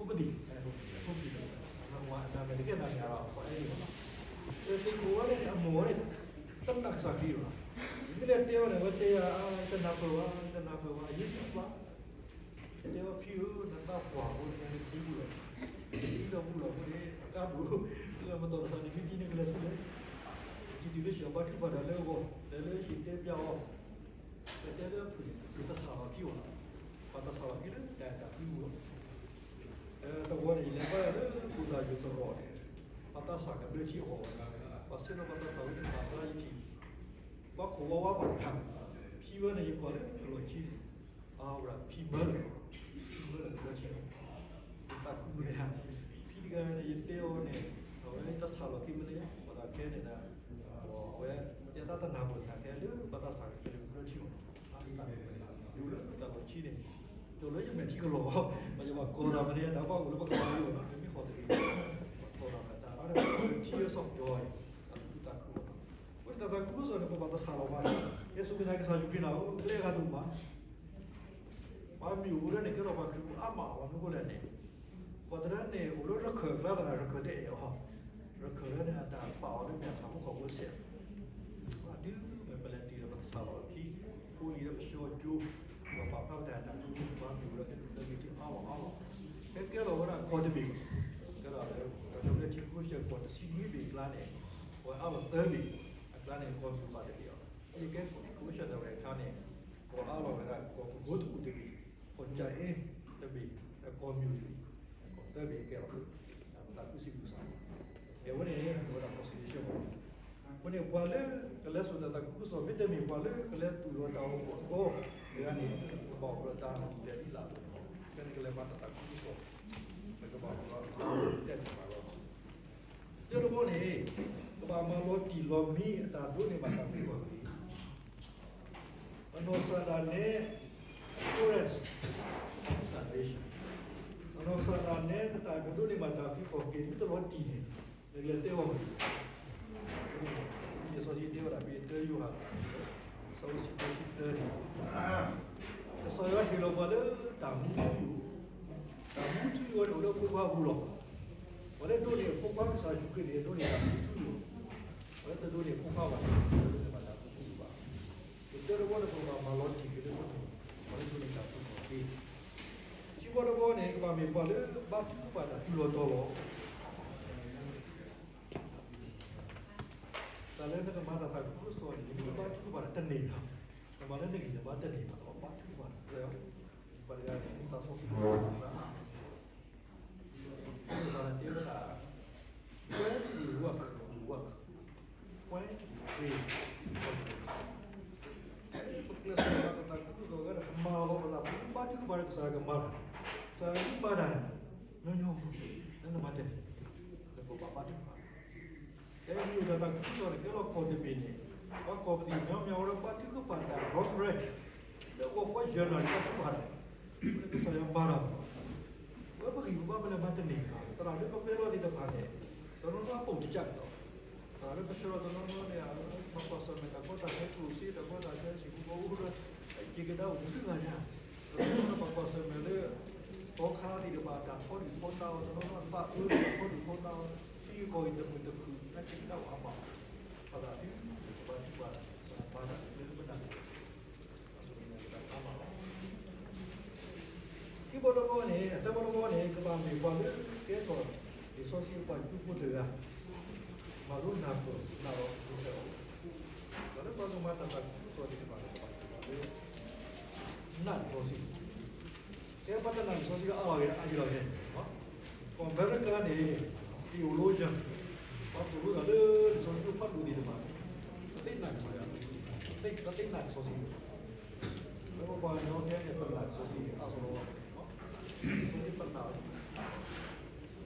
ဖိသံၣ်, ဖိသံၣ်, အဝဲအနၢ်မဲာ်တကဲနၢ်မဲာ်ဒီး ပှၤအဲၣ်ဒိးလီၤ. သ့ၣ်ကိးဝဲန့ၣ် အမိၢ်ဝဲန့ၣ် တနာ်ကစၢ်ခရံာ်ဘၣ်. မ့ၢ်လဲၤတဲအီၤန့ၣ် အဝဲတဲယၤ တနၢ်ပၢၢ်ဘၣ်, တနၢ်ပၢၢ်ဘၣ်, ယ့ၣ်ၡူးဘၣ်. တဲအီၤ ဖံဧၢ, နသးပှၢ်ဖိန့ၣ် နသံဘူးလီၤ, နသံဒီးဘူးလီၤဖိန့ၣ် အကါဒိၣ်, မတၤတစၢ်န့ၣ်မ့ၢ်သံန့ၣ်ကလဲၤဆူလဲၣ်. ယတုၤလၢယဘါထုကဖၣ်တၢ်လၢအဂီၢ်, လဲၤလၢယတဲပျးအီၤ, တဲလၢဖုၣ်န့ၣ် ယတဆၣ်လီၤခံဘၣ်, ပှၤတဆၣ်လီၤခံလၢတၢ်အဲၣ်တၢ်ကွံပူၤလီၤ. တဂီၤန့ၣ် ယလဲၤဘါယွၤလၢ ကူၣ်သၣ်ယိၤသရိာ်န့ၣ်, ပှၤသးစၢ်ကဘျၢထံအီၣ်ဝဲ, ပှၤဆှၢလီၤပှၤသးစၢ်ဝဲန့ၣ် ပှၤသးယထံၣ်, ပှၤခိၣ်ဝါဝါပှၤတဖၣ်, ဖံဝဲန့ၣ် ယကွၢ်လၢလီၢ်ခံန့ၣ်, အဝဲဒၣ်ဖံမၢလၢာ်, ဖံမၢလၢာ်ကဘျၢထံန့ၣ်, ယသးခုမ့ၢ်ဧါ, ဖံတဂၤန့ၣ် ယတဲအီၤန့ၣ်, အဝဲတဆၣ်လီၤခံမ့ၢ်လၢ ပှၤသးခဲန့ၣ်ဒီး, အဝဲ ယသးတနၢ်ပၢၢ်တၢ်ခဲလၢ ပှၤသးစၢ်ကဘျၢထံအီၣ်, ယိၤလၢတၢ်လီၢ်ခံန့ၣ်, ယိၤလၢယမဲာ်ထံကလီၢ်, ယဘၣ်ကီၤသးမနုၤတၢ်ဘၣ်အိၣ်လၢပကဘၣ်အိၣ်လီၤ, မ့ၢ်ဟီၣ်တဂ့ၤ, ဘၣ်ကီၤသးမနုၤတၢ်ဘၣ်အိၣ်လၢထံအစီၣ်ကၠီအံၤ, တၢ်သူၣ်ခုသးခုလီၤ. အဃိန့ၣ်တၢ်သးခုကစီၣ်န့ၣ် ပဘၣ်တဆၣ်လီၤဘၣ်, ကဲစူၢ်က့ၤနာ်က့ၤကစၢ်ယွၤခရံာ်နၤဧၢ, ကျဲဂၤတမၤ ပှၤမ့ၢ်အိၣ်လၢန့ၣ် ကဲထီၣ်ပှၤခရံာ်ဖိအါမးအီၤ မနုၤအဃိလဲၣ်န့ၣ်, ပှၤတဂၤန့ၣ် အိၣ်လၢရခၢၣ်အကျါသနာ် ရခၢၣ်တအဲၣ်အီၤ, ရခၢၣ်လၢန့ၣ်အတၢ်ပာ်အီၤလၢမဲာ်ဆှးဖိကီၢ်ဖိစဲး, ဒုးမ့ၢ်ပလဲၤတုၤဒီးပတဆၣ်လီၤအခံ, ဖိလံၤလၢပဆှၢကၠိ, ပှၤပာ်ဖျါပတၢ်တၢ်ကူပှၤမ့ၢ်အိၣ်လၢကဒုးသၢဂ့ၤထံအါလီၤအါလီၤ, ဖဲကဲလီၤဝဲဒၣ်ကီၢ်တဘ့ၣ်, ကဲဒီးလၢ ကီၢ်ကၠီၣ်တဲၣ်ထံကီၢ်ဆၢကီၢ်တဆံနွံဘ့ၣ်အကျါန့ၣ်, ပှၤအါလီၤသၢဘ့ၣ်အကျါန့ၣ် ကီၢ်မ့ၢ်ဘၣ်တဘ့ၣ်အီၤ, ယကဲကီၢ်ကၠီၣ်တဲၣ်ဝဲအခါန့ၣ်, ကီၢ်အါလီၤဝဲဒၣ် ကီၢ်ကဘိတကူၣ်တဘ့ၣ်, ကီၢ်ကၠၤအ့တဘ့ၣ်, ကီၢ်မၠိၣ်တဘ့ၣ်, ကီၢ်သၢဘ့ၣ်ကဲလီၤ, ပသးခုစံးဘျုးစၢ်, အဝဲန့ၣ် အဝဲဒၣ် consolation အဃိန့ၣ် ပှၤလၢကလဲၤစိာ်တၢ်သးခုကစီၣ် မ့တမ့ၢ်ပှၤလၢကလဲၤသူၣ်လီၤတၢ်အိၣ်ဖှိၣ်အသီတဂၤန့ၣ် ကဘၣ်အိၣ်ဒီးတၢ်တဲာ်ဒ်လဲၣ်, ဖဲန့ၣ်ကလဲၤမၤတၢ်သးခုကစီၣ်, ပကဘၣ်အိၣ်ဒီးတဲာ်ဒ်လဲၣ်လီၤ. တၢတဘီန့ၣ် ကဘၣ်မၤလီၤတံၢ်လီၤမံအတၢ်ဒိးန့ၢ်ဘၣ်တၢ်သံကွၢ်က့ၤ အနီၢ်ကစၢ်ဒၣ်နဲ assurance salvation, အနီၢ်ကစၢ်ဒၣ်နဲ နတၢ်ကဒိးန့ၢ်ဘၣ်တၢ်သံကွၢ်က့ၤ မ့ၢ်တလီၤတံၢ်န့ၣ် နကလဲၤတဲဝဲမ့ၢ်, လံာ်စီဆှံတဲဝဲဒၣ်ဖဲတၢယိၤဟၣ် အဆၢဒိၣ်တဆံတၢန့ၣ်, ကစၢ်ယွၤဟ့ၣ်လီၤပှၤလၢတၢ်မူထူယိာ်, တၢ်မူထူယိာ်န့ၣ်အိၣ်လၢအဖိခွါအပူၤလီၤ. ပှၤလၢဒိးန့ၢ်အဖိခွါကစၢ်ယ့ၣ်ၡူးခရံာ်န့ၣ် ဒိးန့ၢ်တၢ်မူထူယိာ်, ပှၤလၢတဒိးန့ၢ်အဖိခွါဘၣ်န့ၣ် တဒိးန့ၢ်ဘၣ်တၢ်မူထူယိာ်ဘၣ်. တၢတဘီန့ၣ်ပကဘၣ်မၤလီၤတံၢ်က့ၤလၢ ပှၤလၢဒိးန့ၢ်တၢ်သံကွၢ်က့ၤ, ခံဘီတဘီန့ၣ် ကဘၣ်မ့ၢ်ပှၤလၢဘါထုကဖၣ်တၢ်တုၤလီၤတီၤလီၤ. တၢ်လၢနကမၤတၢ်သးခုကစီၣ်န့ၣ် နမ့ၢ်တဘါထုကဖၣ်တၢ်တန့ၢ်ဘၣ်, နမၤလၢနဂံၢ်နဘါတန့ၢ်ဘၣ်, ဘါထုကဖၣ်တၢ်, ပှၤတဂၤန့ၣ် မ့ၢ်သးစီဆှံ မ့ၢ်သးလၢတဲဝဲဒၣ်, when we work, we work, when we work, ပကျဲးစၢးမၤတၢ်သးခုကစီၣ်ဂ့ၤဒီး ကမၤလီၤပသး ပဘါထုကဖၣ်ဒီးကစၢ်ယွၤကမၤတၢ်, ကစၢ်ယွၤမၤတၢ်န့ၣ် ညီညီဖိ လၢနမၤတၢ်န့ၣ် နကဘၣ်ဘါထုကဖၣ် ဖဲမ့ၢ်အိၣ်တၢ်သးခုကစီၣ်န့ၣ် ကဲလီၤကီၢ်တဘ့ၣ်န့ၣ် ပှၤကီၢ်ပသံၣ်ညီညီဝဲဒၣ်ဘါထုကဖၣ်တၢ် Roman Reign လၢအဂီၢ်ကီယဲၢ်နၣ်ရံၣ်ဘါထုကဖၣ်တၢ်, လၢကစၢ်ယွၤမၤတၢ်မး, ဝဲပဂံၢ်ပဘါပလဲၤမၤတန့ၢ်ဘၣ်, သရၣ်လၢပပျဲလီၤသ့ၣ်တဖၣ်န့ၣ် တနီၤနီၤအပိာ်တကးကဒီး, သရၣ်လၢပဆှၢလီၤတနီၤနီၤန့ၣ် ပှၤကွၢ်ဆၢၣ်မဲာ်တၢ်ကီတၢ်ခဲ ကျိၣ်စ့တၢ်ကီတၢ်ခဲ ဟံၣ်ဖိဃီဖိဒီး စ့ကဒါအိၣ်မုာ်တဂၤညါ တနီၤနီၤပှၤကွၢ်ဆၢၣ်မဲာ်လၢ သီခါသ့ၣ်တဖၣ်အတၢ်ထီဒုၣ်ထီဒါအီၤ, တနီၤနီၤအသးအၢတၢ်ထီဒုၣ်ထီဒါအီၤ, ထံဂုၤကီၢ်ဂၤတမုာ်တခုၣ် အစ့ကဒါအိၣ်အါမး, ပသးဒုးကဘါထုကဖၣ် မၤတၢ်လၢပနၢ်ပၢၢ် အါမးလီၤ. ခံဘီတဘီန့ၣ် အသၢဘီတဘီန့ၣ် ကဘၣ်မ့ၢ်ပှၤလၢကဲထီၣ်လံာ်စီဆှံအပှၤကၠိဖိတဂၤ, မၤလိနၢ်ပၢၢ်နာ်လီၤ ဒိးဖျဲးအီၤ, ဒီးလၢပှၤကမၤတၢ်သးခုကစီၣ်သ့ၣ်တဖၣ်န့ၣ် ကဘၣ်မ့ၢ်ပှၤလၢ နာ်လံာ်စီဆှံ, ကဲပှၤတနာ်လံာ်စီဆှံဒီးအါလီၤဂ့ၤ အါယံၤလီၤဂ့ၤ, ကီၢ်အမဲရကၤန့ၣ် theologian ပှၤသိၣ်လိသးလၢလံာ်စီဆှံဖးဒိၣ်သ့ၣ်တဖၣ်န့ၣ် ပသ့နာ်ကစၢ်ယွၤ, ပသ့နာ်လံာ်စီဆှံ, လၢပပှၤကညီခဲအံၤန့ၣ် ပနာ်လံာ်စီဆှံအါစီလီၤ, လံာ်စီဆှံပနာ်လီၤ,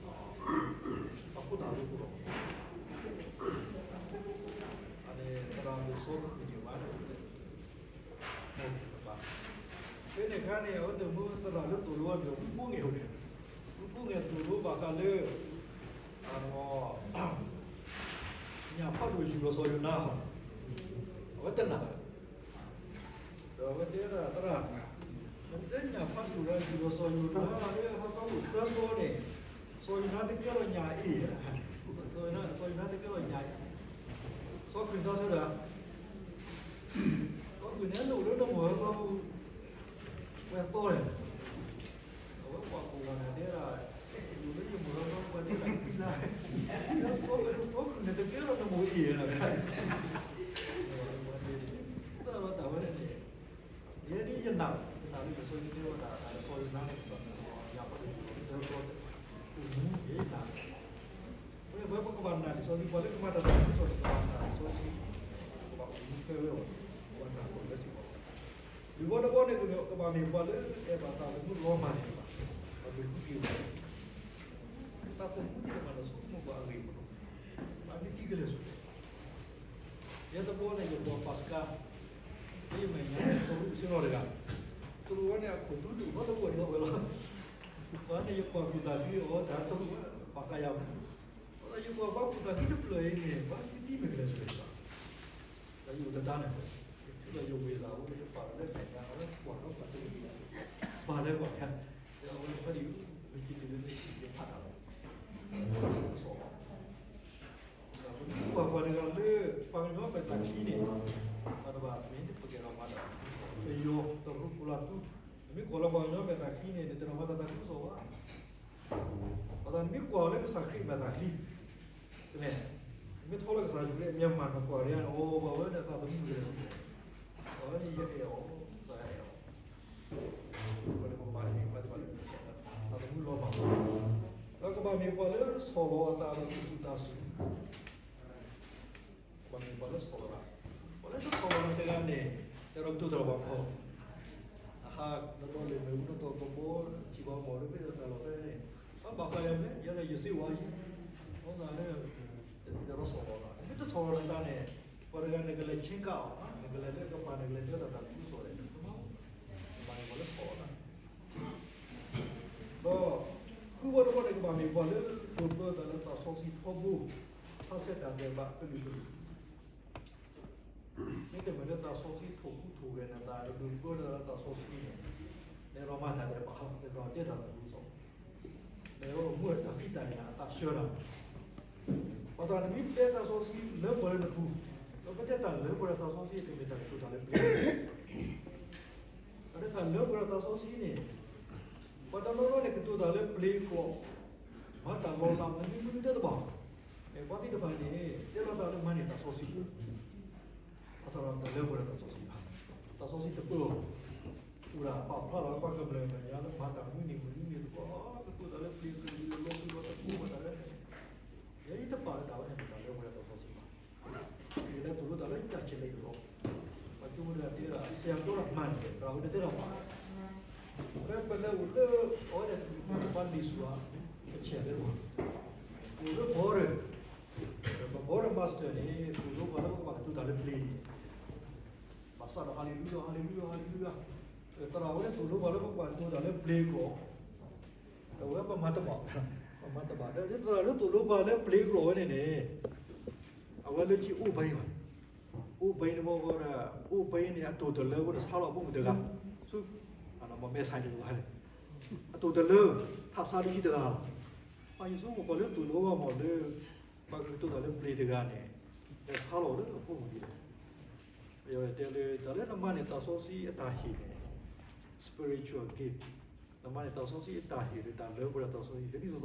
ပှၤခိၣ်နၢ်လိာ်ပူၤလီၤ, အန့ၣ်သရၣ်မုၣ်စီၤဃုာ်န့ၣ်ဝဲ ဖဲန့ၣ်အခါန့ၣ် အဝဲသ့ၣ်မ့ၢ်သရၣ်လၢသိၣ်လိအီၤန့ၣ် မူဖိငဲၢ်အိၣ်န့ၣ်, မူဖိငဲၢ်သိၣ်လိဘၣ်ဃးလၢ ညၣ်ဖးဒိၣ်ယူၢ်လီၤစီၤယိၤနါ, အဝဲတနာ်ဘၣ်, ဒီးအဝဲတဲဝဲဒၣ်သရၣ်, နတဲညၣ်ဖးဒိၣ်ဒီးယူၢ်လီၤစီၤယိၤနါလၢဟါခီအိၣ်သၢသီန့ၣ် တကဲလီၤညါအံၤ, စီၤယိၤနါတကဲလီၤညါအံၤ, စီၤခရံာ်သးဆၢဒီး, စီၤခရံာ်န့ၣ် နအိၣ်လၢနမိၢ်ဟၢဖၢပူၤ ဝဲသီန့ၣ်, အဝဲပှၤကိးဂၤဒဲးဒၣ်, ယအိၣ်လၢယမိၢ်ဟၢဖၢပူၤ ပှၤသံသးခံလါ, စီၤခရံာ်န့ၣ်တကဲလီၤနမိၢ်အံၤလီၤ, တၢ်လီၤတၢ်ဝဲန့ၣ်န့ၣ်, ယဲဒၣ်ယနာ်, ယနာ်လၢယစီၤယိၤနါဝဲဒၣ် တၢ်လၢစီၤယိၤနါန့ၣ် ကစၢ်ယွၤ အိၣ်မူန့ၣ်နၤ, အဃိန့ၣ် ပဝဲပကဘၣ်နာ်လံာ်စီဆှံ ပှၤလၢကမၤတၢ်သးခုကစီၣ်န့ၣ် ကဘၣ်နာ်လံာ်စီဆှံ, ကဘၣ်အိၣ်မူဖဲဝဲအီၤ, ကဘၣ်နာ်လံာ်စီဆှံ, ဒ်ဝဲတဘျီန့ၣ်ကဘၣ်မ့ၢ်ပှၤလၢအဲၣ်ဘၣ်တၢ်သမူလီၤမၢ်န့ၣ်ဘၣ်, ပမ့ၢ်ဃုက့ၤဝဲ, တၢ်သမူသ့ၣ်တဖၣ်န့ၣ် ဆိကမိၣ်ပှၤအဂ့ၢ်မ့ၢ်နီၤ, ဘၣ်မ့ၢ်သံကလဲၤဆူ ယဲတဘျီန့ၣ် ယကွၢ်ပၢ်စကါ, လၢယမဲာ်ညါန့ၣ် တရူးဆ့ၣ်နီၤတဂၤ, တရူးဝဲန့ၣ် အခိၣ်ဒူဒူၣ် ဘၣ်တဝဲၢ်ဒီးဝဲလီၤ, ပှၤန့ၣ် ယကွၢ်ကွံာ်တၢ်သံအီၤ တၢ်တရူးဝဲ ပာ်ဃာ်ယၤမး, အဃိသတးယကွၢ်ဘၣ်ကွံာ်တၢ်သံတဖျၢၣ်အံၤန့ၣ် ဘၣ်မ့ၢ်သံမ့ၢ်ကလဲၤဆူဘၣ်, ဒီးယအိၣ်တတၢ်န့ၣ်, ယထုးဒီးယဝ့ၤသးအိၣ်လၢယပာ်လၢမဲာ်ညါ အဝဲကွၢ်ဒီးပှၤတရူး ပာ်လၢပှၤယါ, ဒီးအဝဲဖဲဒၣ် မ့ၢ်က့ၤတုၤလၢန့ၣ် ယဖးတၢ်လီၤ, စီၤ ပမ့ၢ်ကွၢ်ပှၤတဂၤလၢ ပှၤကညီမဲာ်သၣ်ခံန့ၣ်, ပှၤတဘၣ်မ့ၢ်ပကဲထီၣ်မၤတၢ်, ပယီၤတရူးပူၤလၢ်သူ, နမ့ၢ်ကွၢ်လၢပှၤကညီမဲာ်သၣ်ခံန့ၣ် နတနီၤမၤတၢ်သးခုကစီၣ်ဘၣ်, ပသးနမ့ၢ်ကွၢ်အီၤလၢကစၢ်ခရံာ်မဲာ်သၣ်ခံ, တလဲၣ်, နမ့ၢ်ထီလၢကစၢ်ယွၤလၢအမဲာ်မၤနကွၢ်ဒ်န့ၣ် အိၣ်ပှၤဝဲန့ၣ်သးသမူကလဲၤ, ပှၤဝဲန့ၣ်ယအဲၣ်အီၤ, သးအဲၣ်အီၤ ပှၤလၢပပာ်ဟ့ၣ်ပှၤတဘၣ်လၢ သးသမူလီၤမၢ်, ဒီးကဘၣ်မ့ၢ်ပှၤလၢဆီၣ်လီၤအသးဒီးသူၣ်စူၤသးစူၤ, ကဘၣ်မ့ၢ်ပှၤလၢဆီၣ်လီၤသး, ပှၤလၢတဆီၣ်လီၤသးတဂၤန့ၣ် တဲဒီးကတိၤတၢ်လီၤဘၣ်မၢ်, အဟါ နဘီလၢမ့ၣ်အူနတီၢ်ကဘီ ထံၣ်ဘၣ်မၢ်လၢဖဲတၢ်လီၢ်ဖဲန့ၣ်, ဘၣ်ဃးယၤမ့ၢ် ယဲဒၣ်ယစ့ဝါယံၤ, အဃိသတးန့ၣ် တဲဒီးဆီၣ်လီၤသး, နမ့ၢ်တဆီၣ်လီၤနသးန့ၣ် ပှၤတဂၤန့ၣ်ကလဲၤဆ့ကၤအီၤ, နကလဲၤလၢကပၤန့ၣ် ကလဲၤတဲတၢ်သးခုကစီၣ်န့ၣ်, ကဘၣ်မ့ၢ်ပှၤလၢဆီၣ်လီၤသး, ဒီး ဃုဝဲတဘျီန့ၣ် ကဘၣ်မ့ၢ်ပှၤလၢဒိးဘျၢတၢ်လၢသးစီဆှံထီဘိ, ဖးဆဲးတၢ်ဒဲးဘးကလုာ်ကလုာ်, မ့တမ့ၢ်လၢသးစီဆှံထိၣ်ဟူးထိၣ်ဂဲၤနသး ဒိးဘျၢတၢ်လၢသးစီဆှံန့ၣ်, နအဲၣ်ဒိးမၤတၢ်ဒဲးဘး နအဲၣ်ဒိးတဲတၢ်သးခုကစီၣ်, နအဲၣ်ဒိးမူတၢ်ဖံးတၢ်ညၣ်အတၢ်ဆှၢတၢ်, ပှၤသးနမ့ၢ်တဲသးစီဆှံလၢပှဲၤလၢနပူၤ, ဒီးပတဲတၢ်လၢပှဲၤဒီးသးစီဆှံ တမ့ၢ်တၢ်ကတိၤတၢ်လၢပျ့ၤ အဃိတၢ်လၢပှဲၤဒီးသးစီဆှံန့ၣ်, ပှၤတနီၤနီၤန့ၣ် ကတိၤတၢ်လၢပျ့ၤကီး, မၤတၢ်လီၤလးမနုၤမနုၤတသ့ဘၣ်, ပှၤသ့ၣ်တဖၣ်န့ၣ် တဲလီၤတၢ်လၢမၤန့ၢ်တၢ်စီဆှံ, အသးဒီးတၢ်လၢပှဲၤဒီးသးစီဆှံဘၣ်, သးစီဆှံတပၢၢ်လီၤ, အိၣ်ဒၣ်ပာ်ဖျါလီၤပှၤကမျၢၢ်မဲာ်ညါလၢမၤတၢ်မနုၤန့ၣ်မနုၤန့ၣ်သကိး, ကတိၤတၢ်လၢပျ့ၤကလုာ် လီၤသူၣ်လီၤသကိးဘၣ်တၢ်လၢ, ယဲယတပာ်လၢတၢ်ဝဲန့ၣ် တၢ်လၢပှဲၤဒီးသးစီဆှံဘၣ် ယလဲၤသိၣ်လိတၢ်လၢတၢ်ဆဲးလၢယဂီၢ်, ပှၤကၠိဖိတဂၤတဲဒၣ် ဆရာပြောတာမှန်တယ်, သရၣ်ဝဲန့ၣ်တဲတၢ်မး, ဖဲပလဲၤအိၣ်လၢ အဝဲန့ၣ် ပှၤလံာ်စူၤဧါ, ကဆဲးလၢပှၤ, အိၣ်လၢ border, ပ border master န့ၣ် သိၣ်လိပှၤလၢပကဘၣ်ကတိၤတၢ်လၢပျ့ၤန့ၣ်, ဘၣ်ဆၣ်ဒီး ဟါလ့လူယၤ ဟါလ့လူယၤ ဟါလ့လူယၤ, သရၣ်ဝဲန့ၣ်သိၣ်လိပှၤလၢပကဘၣ်ကတိၤတၢ်လၢပျ့ၤကီး အဝဲပမၤတဘၣ်, ပမၤတဘၣ် ဒီးသရၣ်လၢသိၣ်လိပှၤလၢပျ့ၤကီးဝဲန့ၣ်န့ၣ်, အဝဲလၢခံအိၣ်ဘၣ်အံၤဘၣ်, အိၣ်ဘၣ်အံၤန့ၣ်ဘၣ်ဒီး အိၣ်ဘၣ်အံၤန့ၣ် အတိၢ်တလၢဖိန့ၣ် ဆါလီၤအဖိမုၣ်တဂၤ, ဆူ, အမဲာ်ဆှးတဂၤန့ၣ်, အတိၢ်တလၢ, ထးဆါတဆံတဂၤလီၤ, ပှၤယဆိကမိၣ်ပှၤလၢသိၣ်လိဘၣ်မးလၢ ပှၤကကတိၤတၢ်လၢပျ့ၤတဂၤန့ၣ်, လဲၤဆါလီၤလၢအဖိမုၣ်ဒ်လဲၣ် ပယီၤတဲလၢ တၢ်လၢနမၤန့ၢ်သးစီဆှံအတၢ်ဟ့ၣ်န့ၣ်, spiritual gift, နမၤန့ၢ်သးစီဆှံအတၢ်ဟ့ၣ်ဒီးတၢ်လၢပှဲၤဒီးသးစီဆှံ လၢဒ်သိးသိး,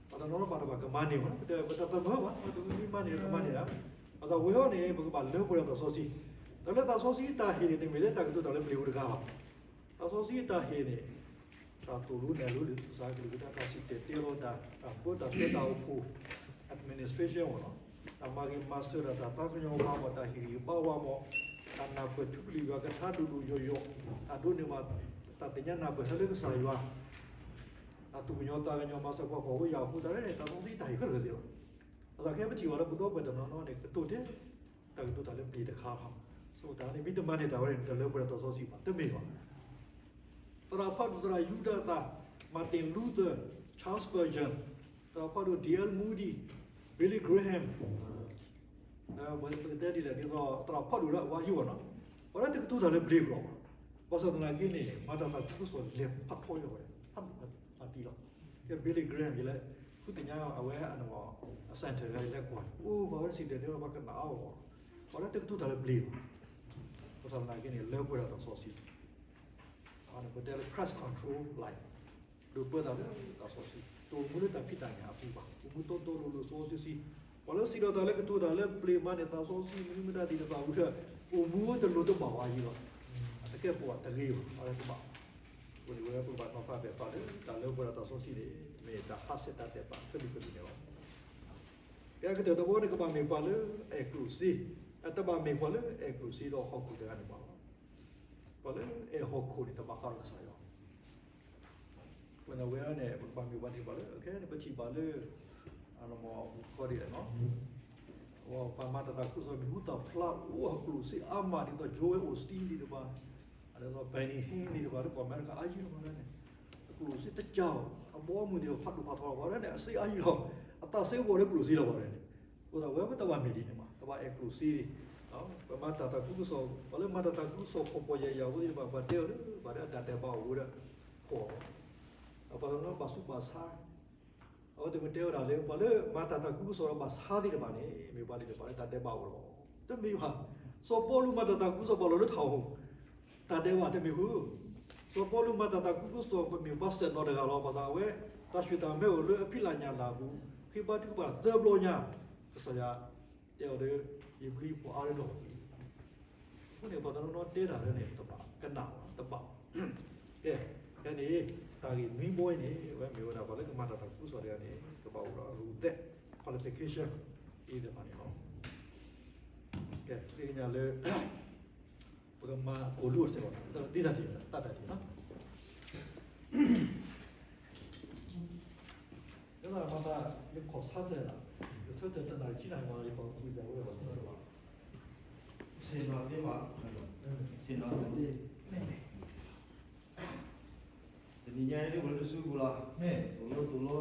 ပှၤတနီၤနီၤဘၣ်တဘၣ်ကမၤန့ၢ်ဘၣ်, ပတၢ်သးမုာ်ဘၣ်, ပတမ့ၢ်မၤန့ၢ်ကမၤန့ၢ်ဧါ, ပှၤသးဝဲဟီန့ၣ် ပကဘၣ်လၢပှဲၤဒီးသးစီဆှံ, တၢ်လၢသးစီဆှံအတၢ်ဟ့ၣ်န့ၣ် တမ့ၢ်လၢတၢ်ကတိၤတၢ်လၢပျ့ၤပူၤတဂၤဘၣ် သးစီဆှံအတၢ်ဟ့ၣ်န့ၣ်, တၢ်သိၣ်လိနဲၣ်လိလံာ်သူၣ်စၢ်ကလုၢ်ကထါ တၢ်စံၣ်တဲၤတဲလီၤတၢ်, တၢ်ဘၢတၢ်ဆှၢတၢ်အိၣ်ဖှိၣ်, administration မ့ၢ်နီၤ, တၢ်မၤဂ့ၤမၤစၢၤတၢ်, တၢ်သးကညီၤဝါမ့ၢ်, တၢ်ဟ့ၣ်ဂံၢ်ဟ့ၣ်ဘါဝါမ့ၢ်, တၢ်နၢ်ပၢၢ်ထူကလုၢ်ယွၤကထါဒိၣ်ဒိၣ်ယိာ်ယိာ်, တၢ်ဒိးန့ၢ်ဘၣ်, တၢ်သ့ၣ်ညါနၢ်ပၢၢ်ထဲလၢကစၢ်ယွၤ တၢ်သူၣ်ကညီၤသးကညီၤမၤစၢၤပှၤဖှီၣ်ဖိယာ်ဖိသးန့ၣ် တၢ်သးစီဆှံတၢ်ဟ့ၣ်ခဲလၢာ်ခဲဆ့လီၤ. အသးကဲပထံၣ်ဘၣ်လၢပဒီပုၢ်ဝဲၢ်တနီၤနီၤန့ၣ် ကတိၤထဲ တၢ်ကတိၤတၢ်လၢပျ့ၤတခါလီၤ. ဆိကမိၣ်တၢ်န့ၣ် မ့ၢ်တမၤန့ၢ်တၢ်ဝဲန့ၣ် တလၢပှဲၤဒီးသးစီဆှံဘၣ်, တမ့ၢ်ဘၣ်. သရၣ်ဖးဒိၣ် သရၣ်ယူဒၤသၣ်, Martin Luther, Charles Spurgeon, သရၣ်ဖးဒိၣ် D L Moody, Billy Graham, ပကတဲဒ်လဲၣ် ဒ်သိးသရၣ်ဖးဒိၣ်လၢအဝါယိၣ်ဘၣ်နီၤ, ပှၤလၢတကတိၤတၢ်လၢပျ့ၤဘၣ်လီၤ. ဘၣ်ဆၣ်သနာ်က့န့ၣ် မၤတၢ်သးခုကစီၣ်လဲၤဖးထီယိာ်ဝဲ, ဖးဒိၣ်ဖးတံၢ်လီၤ. Billy Graham ယလဲၤ ဃုသ့ၣ်ညါအဝဲအနီၢ် အ center ယလဲၤကွၢ် အိၣ်ပှၤဝဲတစံးတဲာ်တဲလီၤ ပှၤကနၣ်အီၤ ပှၤလၢတကတိၤတၢ်လၢပျ့ၤဘၣ် ဘၣ်ဆၣ်သနာ်က့န့ၣ် လၢပှဲၤဒီးတၢ်စီဆှံ ပတဲလၢ Christ control life ဒိးပၢတၢ်လၢတၢ်စီဆှံ တအိၣ်မူလၢတၢ်ဖံးတၢ်ညၣ်အပူၤဘၣ် အိၣ်မူတီတီလိၤလိၤစီဆှံဆှံ ပှၤလၢစံးဒီးတၢ်လၢကတိၤတၢ်လၢပျ့ၤမၤန့ၢ်သးစီဆှံ မနုၤမတၤသ့ၣ်တဖၣ်ဝံၤဒီး အိၣ်မူဝဲတလိၤတဘၣ်ဝဲအံၤလီၤ အတကဲပှၤတဂ့ၤဘၣ် အဝဲတဘၣ် အဃိန့ၣ်ဝဲပကဘၣ်နီၤဖးပဲာ်ဖးလၢ တၢ်လၢပှဲၤဒီးတၢ်စီဆှံန့ၣ် မ့ၢ်တၢ်ဟးဆှဲးတၢ်တဲာ်ပာ်ကလုာ်ကလုာ်န့ၣ်လီၤ. ကဲကတၢၢ်တဘီန့ၣ် ကဘၣ်မ့ၢ်ပှၤလၢအဲၣ်ကျိၣ်စ့, အတဘၣ်မ့ၢ်ပှၤလၢအဲၣ်ကျိၣ်စ့ဒီးဟီၣ်ခိၣ်တဂၤန့ၣ်ဘၣ်လီၤ. ပှၤလၢအဲၣ်ဟီၣ်ခိၣ်န့ၣ် တဘၣ်ဃးဒီးကစၢ်ယွၤ ပဝဲန့ၣ် ပကဘၣ်မ့ၢ်ပှၤန့ၣ်ဘၣ်လၢ ခဲန့ၣ် ပထံၣ်ဘၣ်လၢ အမူခီဒ်လဲၣ်နီၤ ပှၤမၤတၢ်သးခုကစီၣ် မံၤဟူသၣ်ဖျါအိၣ်အကျိၣ်စ့အါမးဒ်သိး Joel Osteen သ့ၣ်တဖၣ်, အဒ်သိး Benny Hinn သ့ၣ်တဖၣ် လၢကီၢ်အမဲရကၤ အါယံၤလီၤ ပှၤန့ၣ် အကျိၣ်စ့တကးဘၣ် အဘီအမုၢ်သ့ၣ်တဖၣ်ဖးဒိၣ်ဖးထီလီၤ ပှၤန့ၣ် အစ့အါယံၤလီၤ အသးစ့အိၣ်ဒီးကျိၣ်စ့လီၤ ပှၤန့ၣ် အဃိသတး ဝဲပတဘၣ်မ့ၢ်ဒ်န့ၣ်ဘၣ် တဘၣ်အဲၣ်ကျိၣ်စ့ ပမၤတၢ်သးခုကစီၣ် ပှၤလၢမၤတၢ်သးခုကစီၣ် ဖှီၣ်ဖှီၣ်ယာ်ယာ်အဃိသ့ၣ်တဖၣ် ပှၤတဲအီၤလၢ ပှၤလၢအတၢ်ဒဲးဘးအိၣ်ဝဲဒီး ဖှီၣ်လီၤ ပှၤလၢဘၣ်ဆူးဘၣ်ဆါ အဝဲသ့ၣ်မ့ၢ်တဲဝဲဒၣ်လၢ ပှၤလၢမၤတၢ်သးခုကစီၣ်ဒီးဘၣ်ဆါသ့ၣ်တဖၣ်န့ၣ် မ့ၢ်ပှၤသ့ၣ်တဖၣ်လၢတၢ်ဒဲးဘးအိၣ်လီၤ တမ့ၢ်ဘၣ် စီၤပီလူးမၤတၢ်သးခုကစီၣ်ဘၣ်လီၤလၢထးဧိၤ တၢ်ဒဲးဘးတမ့ၢ်ဃု စီၤပီလူးမၤတၢ်သးခုကစီၣ် ပမ့ၢ်ပှၤစဲၣ်နီၤတဂၤလီၤ ဘၣ်ဆၣ်အဝဲ တၢ်ဆှၢတၢ်မဲအိၣ်လၢအဖံးလၢ်ညၣ်လၢ်အပူၤ ဃ့ဘါထုကဖၣ်သၢဘျီညါ ကစၢ်ယွၤ တဲအီၤလၢ ယဘျုးယဖှိၣ်အါလၢလီၢ် အဃိန့ၣ် ပှၤတနီၤနီၤတဲတၢ်လၢန့ၣ် တဘၣ်ကနၣ်တဘၣ် ကဲ ဖဲန့ၣ် တၢ်ဂ့ၢ်နွံဘီအံၤန့ၣ် အဝဲမ့ၢ်ဝဲဒၣ်ပှၤလၢကမၤတၢ်သးခုကစီၣ်တဂၤန့ၣ် ကဘၣ်အိၣ်ဒီးအရူၣ်သဲး qualification အံၤတဖၣ်န့ၣ်လီၤ. ကဲ သ့ၣ်ညါလၢ ပကမၤကိၣ်လူအစဲးဘၣ် ဒ်တၢ်တ့ၢ် တၢ်တၢ်တ့ၢ်နီၤ လၢမၤသး ယခီၣ်ဆါစဲးလီၤ ယဆၢထၢၣ်တနၣ်ရံၣ်ခံနၣ်ရံၣ်မး ယခီၣ်ကွံာ်စဲးဝဲဘၣ်ဆၢတဘၣ် ဆ့ၣ်နီၤသ့ဘၣ် ဆ့ၣ်နီၤသ့ တနံၤညါအံၤဒ်အိၣ်လၢတစုပူၤလီၤ သိၣ်လိသိၣ်လိ နကနၣ်တၢ်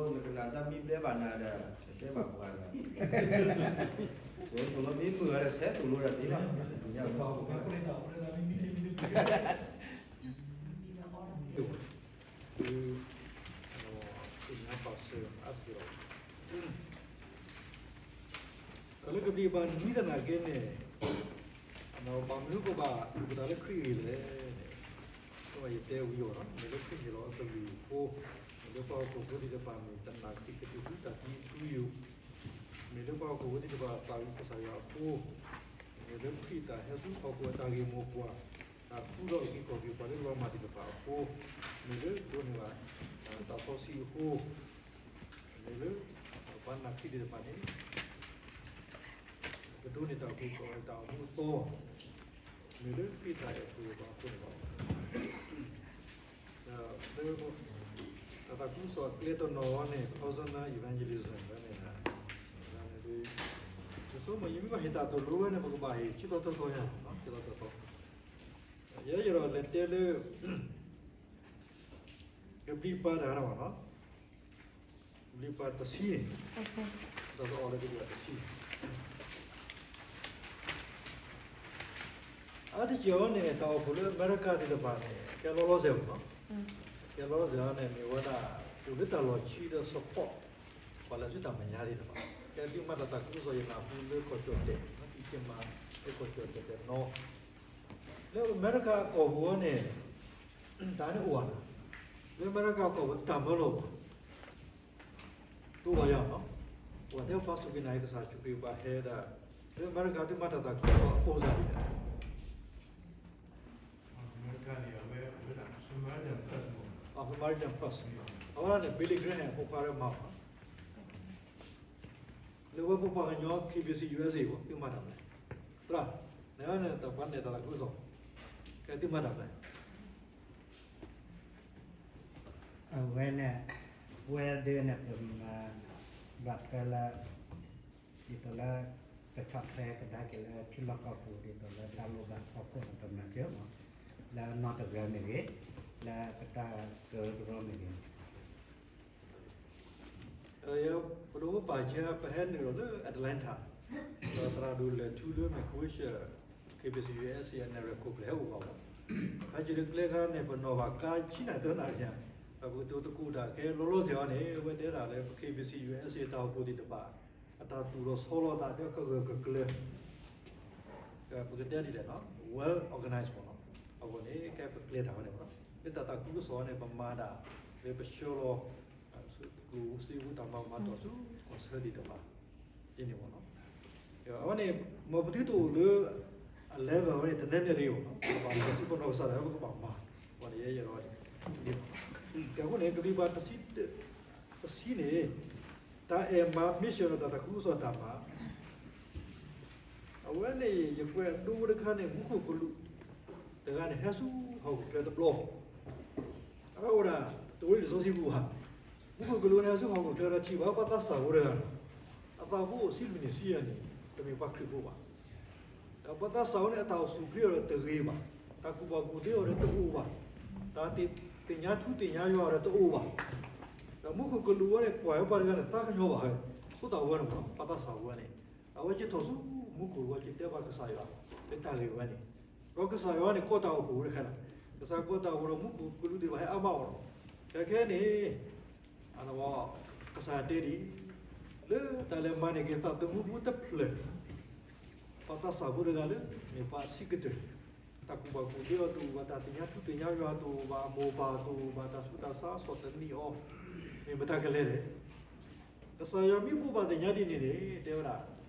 မံဘျဲဘၣ်နၤဒီး တတဲဘၣ်ပှၤဒီး သိၣ်လိသိၣ်လိမ့ၢ်မုာ်ဂၤဒီး ဆဲးသိၣ်လိဒီးသ့လီၤ တနံၤညါအံၤ သ့ၣ်ညါပာ်စၢၤအါတက့ၢ်လီၤ. တၢ်လၢကဘျံးပၤနွံသနာ်က့န့ၣ် ဘၣ်မနုၤကဘၣ် ပတၢ်လၢခရံာ်ဂ့ၤလဲၣ်န့ၣ် ကဘၣ်ယတဲဝံၤအီၤနီၤ မ့ၢ်လၢခရံာ်ဟ့ၣ်လီၤအကလုၢ်အဃိ, မ့ၢ်လၢပှၤဟီၣ်ခိၣ်ဖိသ့ၣ်တဖၣ်မ့ၢ်တနာ်က့ၤကတုၤဃုတၢ်သံအထူအယိာ်, မ့ၢ်လၢပှၤဟီၣ်ခိၣ်ဖိသ့ၣ်တဖၣ်သးဝံၣ်ကစၢ်ယွၤအဃိ, မ့ၢ်လၢခရံာ်တၢ်ဟဲဆူဟီၣ်ခိၣ်အတၢ်ဂ့ၢ်မိၢ်ပှၢ်, တၢ်ဃူထီၣ်က့ၤကီၢ်ပယီၤပှၤလၢလီၤမၢ်သ့ၣ်တဖၣ်အဃိ, မ့ၢ်လၢဒိးန့ၢ်ဘၣ် တၢ်စီဆှံအဃိ, မ့ၢ်လၢ ပှၤနာ်ခရံာ်သ့ၣ်တဖၣ်န့ၣ် ကဒိးန့ၢ်တၢ်အုၣ်က့ၤခီၣ်က့ၤတၢ်အိၣ်မူအသီ, မ့ၢ်လၢခရံာ်တၢ်အဲၣ်အုၣ်က့ၤပှၤအဃိန့ၣ်လီၤ. ဒီးလၢ တၢ်သးခုကစီၣ်အကျဲတနီၤန့ၣ် personal evangelism န့ၣ် ယဆိကမိၣ် ယမ့ၢ်ဘၣ်ဟ့ၣ်တၢ်သိၣ်လိဝဲန့ၣ် ပကဘၣ်ဟ့ၣ် ဆံသီသၢသီညါ ဆံသီသၢသီ ယဲယဒီးလဲၤတဲလၢ ကဘျံးပၤတၢ်နီၤနီၤ ကဘျံးပၤတဆံန့ၣ် တၢ်တအီၣ်လၢကဘျံးပၤတဆံ အါတက့ၢ်အီၤန့ၣ် တၢ်အိၣ်ဖှိၣ်လၢအမဲရကၤသ့ၣ်တဖၣ်န့ၣ် ကဲလီၤလီၤဆဲးမးနီၤ ကဲလီၤလီၤဆဲးန့ၣ် မ့ၢ်ဝဲဒၣ် အိၣ်လၢတၢ်လီၢ်ခံဒီး support ပှၤလၢအစုတၢ်မဲာ်ညါသ့ၣ်တဖၣ် ကဲသုမၤတၢ်သးခုကစီၣ်ယနၢ်ဟူလၢကီၢ်ကၠီၣ်တဲာ် သုကမၤလၢကီၢ်ကၠီၣ်တဲာ်တဲာ်နီၤ လၢအမဲရကၤကီၢ်ပူၤအံၤန့ၣ် တၢ်န့ၣ်အိၣ်ဘၣ်နၤ လၢအမဲရကၤကီၢ်ပူၤတၢ်မၢလီၤဘၣ် တအိၣ်ဘၣ်ယၤနီၤ ပှၤတဲပှၤစူၢ်က့ၤနာ်က့ၤကစၢ်ယ့ၣ်ၡူးခရံာ်ဘၣ်ဟဲဒၣ် လၢအမဲရကၤသုမၤတၢ်သးခုကစီၣ်အပိစၢ်ဒ်လဲၣ် American Press အဝဲဒၣ်န့ၣ် Billy Graham ဟဲဖိခွါရဲမၤဘၣ် လၢဝဲဖိခွါကညီ KBC USA အံၤ သုမၤတၢ်မနုၤ သရၣ် နဝဲန့ၣ်တၢ်ပှၤနဲၣ်တၢ်သးခုကစီၣ် ကဲသုမၤတၢ်မနုၤ အဝဲန့ၣ် ဝဲဒၣ်န့ၣ် ပမၤ ဘၣ်ထွဲလၢ ဒ်သိးလၢ ကဆီၣ်ထွဲကဒါက့ၤလၢထံလီၢ်ကီၢ်ပူၤ ဒ်သိးလၢတၢ်လိၣ်ဘၣ်ဖီခိၣ်န့ၣ် ပမၤက့ၤမး လၢနီၢ်တဂၤမ့ၢ်ဂ့ၤ လၢပတၢ်ကရၢကရိမ့ၢ်ဂ့ၤ ပဒိၣ်ပပၢ်ကဲ ပဟဲနုာ်လီၤလၢ Atlanta ဒီးသရၣ်ဒိၣ်လဲၤထူလၢ Macquarie KBC USA အနဲၣ်ရွဲၣ်ခိၣ်ဖျဲးဟဲအိၣ်ဘၣ်ဘၣ် ဖဲက့ၤလၢကျဲခါန့ၣ် ပနီၣ်ဘၣ်ကါဆံနၣ်ရံၣ်သၢနၣ်ရံၣ်ညါ ပကတိၤသကိးတၢ်ကဲလီၤလီၤဆဲးအီၤန့ၣ် အဝဲတဲဒၣ်လၢ ပ K B C U S A တၢ်အိၣ်ဖှိၣ်သ့ၣ်တဖၣ် အတၢ်သူၣ်ထီၣ်ဆီလီၤသးကဂၢၢ်ကကျၢၤ ပကတဲဒ်လဲၣ် well organized မ့ၢ်နီၤ. အဂီၢ်န့ၣ် ကဲပကျဲၤတၢ်ဝဲန့ၣ်မ့ၢ်နီၤ လၢတၢ်သးခုကစီၣ်န့ၣ် ပမၤဒၣ် လၢပဆှၢလီၤ ကျိၣ်စ့ဖိတၢ်မၤမၤတီၢ်ဆူ ကီၢ်ဆၢသ့ၣ်တဖၣ် ဒ်န့ၣ်မ့ၢ်နီၤ. အဝဲန့ၣ် မ်ပသုတအိၣ်လၢ အ level ဝဲန့ၣ် တနဲနဲတဂ့ၤမ့ၢ်နီၤ ပဘၣ်လၢသုပနီၢ်ကစၢ်ဒၣ်ဝဲပကဘၣ်မၤ အဝဲန့ၣ်ယဲယဲဒီး ကဲအဃိန့ၣ် ကလံၤဘၣ်တဆံ တဆံန့ၣ် တၢ်အဲၣ်မၤ mission ဒီးတၢ်သးခုကစီၣ်တၢ်မၤ အဝဲန့ၣ် ယကွဲးဒိတခါန့ၣ် မူခိၣ်ကလူး တဂၤန့ၣ် ဟဲဆူဟီၣ်ခိၣ်ချၢတဘျီ အဝဲအိၣ်ဒၣ် တဝဲလံာ်စီဆှံပူၤဘၣ်. မူခိၣ်ကလူးန့ၣ် ဟဲဆူဟီၣ်ခိၣ်ချၢဒီးထံၣ်ဘၣ်ပှၤသးစၢ်ဖိတဂၤန့ၣ် အသးဖိအိၣ်ဆံလွံၢ်နံၣ်ဆံယဲၢ်နံၣ် တမ့ၢ်ပှၤခရံာ်ဖိဘၣ်. ဒီးပှၤသးစၢ်ဖိန့ၣ် အတၢ်အိၣ်ဆူၣ်ချ့အီၤဒီးတဂ့ၤဘၣ်. တၢ်ကူၣ်ဘၣ်ကူၣ်သ့အီၤဒီးတအိၣ်ဘၣ်. တၢ်သ့ၣ်ညါထူသ့ၣ်ညါယွၤအီၤဒီးတအိၣ်ဘၣ်. ဒီးမူခိၣ်ကလူးဝဲန့ၣ် ကွၢ်ဝဲပှၤတဂၤန့ၣ် သးကညီၤဘၣ်ဝဲ ဆိသးဝဲန့ၣ်မ့ၢ် ပှၤသးစၢ်ဖိဝဲန့ၣ် အဝဲက့ၤထီၣ်ဆူမူခိၣ်ဝဲ က့ၤတဲဘၣ်ကစၢ်ယွၤ လၢတၢ်ဂ့ၢ်ဝဲန့ၣ်, ဒီးကစၢ်ယွၤန့ၣ် ကိးတၢ်အိၣ်ဖှိၣ်ဝဲတခါန့ၣ်, ကစၢ်ယွၤကိးတၢ်အိၣ်ဖှိၣ်ဒီး မူခိၣ်ကလူးသ့ၣ်တဖၣ်ဟဲအါမးအီၤလီၤ. ခဲခဲန့ၣ် ကစၢ်ယွၤတဲဒ်အံၤ, လၢတၢ်လဲၤမၤန့ၢ်က့ၤသးသမူဖိတဖျၢၣ် ပှၤသးစၢ်ဖိတဂၤလၢ မ့ၢ်ပှၤဆံးကတၢၢ်, တၢ်ကူၣ်ဘၣ်ကူၣ်သ့အီၤတအိၣ်ဘၣ်, တၢ်သ့ၣ်ညါထူသ့ၣ်ညါယွၤတအိၣ်ဘၣ်, အမိၢ်ပၢ်တအိၣ်ဘၣ်, တၢ်ဆူးတၢ်ဆါဆီၣ်သနံးအီၤ, မ့ၢ်မတၤကလဲၤလဲၣ်. ကစၢ်ယွၤမ့ၢ်ဘိးဘၣ်သ့ၣ်ညါဒ်န့ၣ်န့ၣ် တဲဝဲဒၣ်,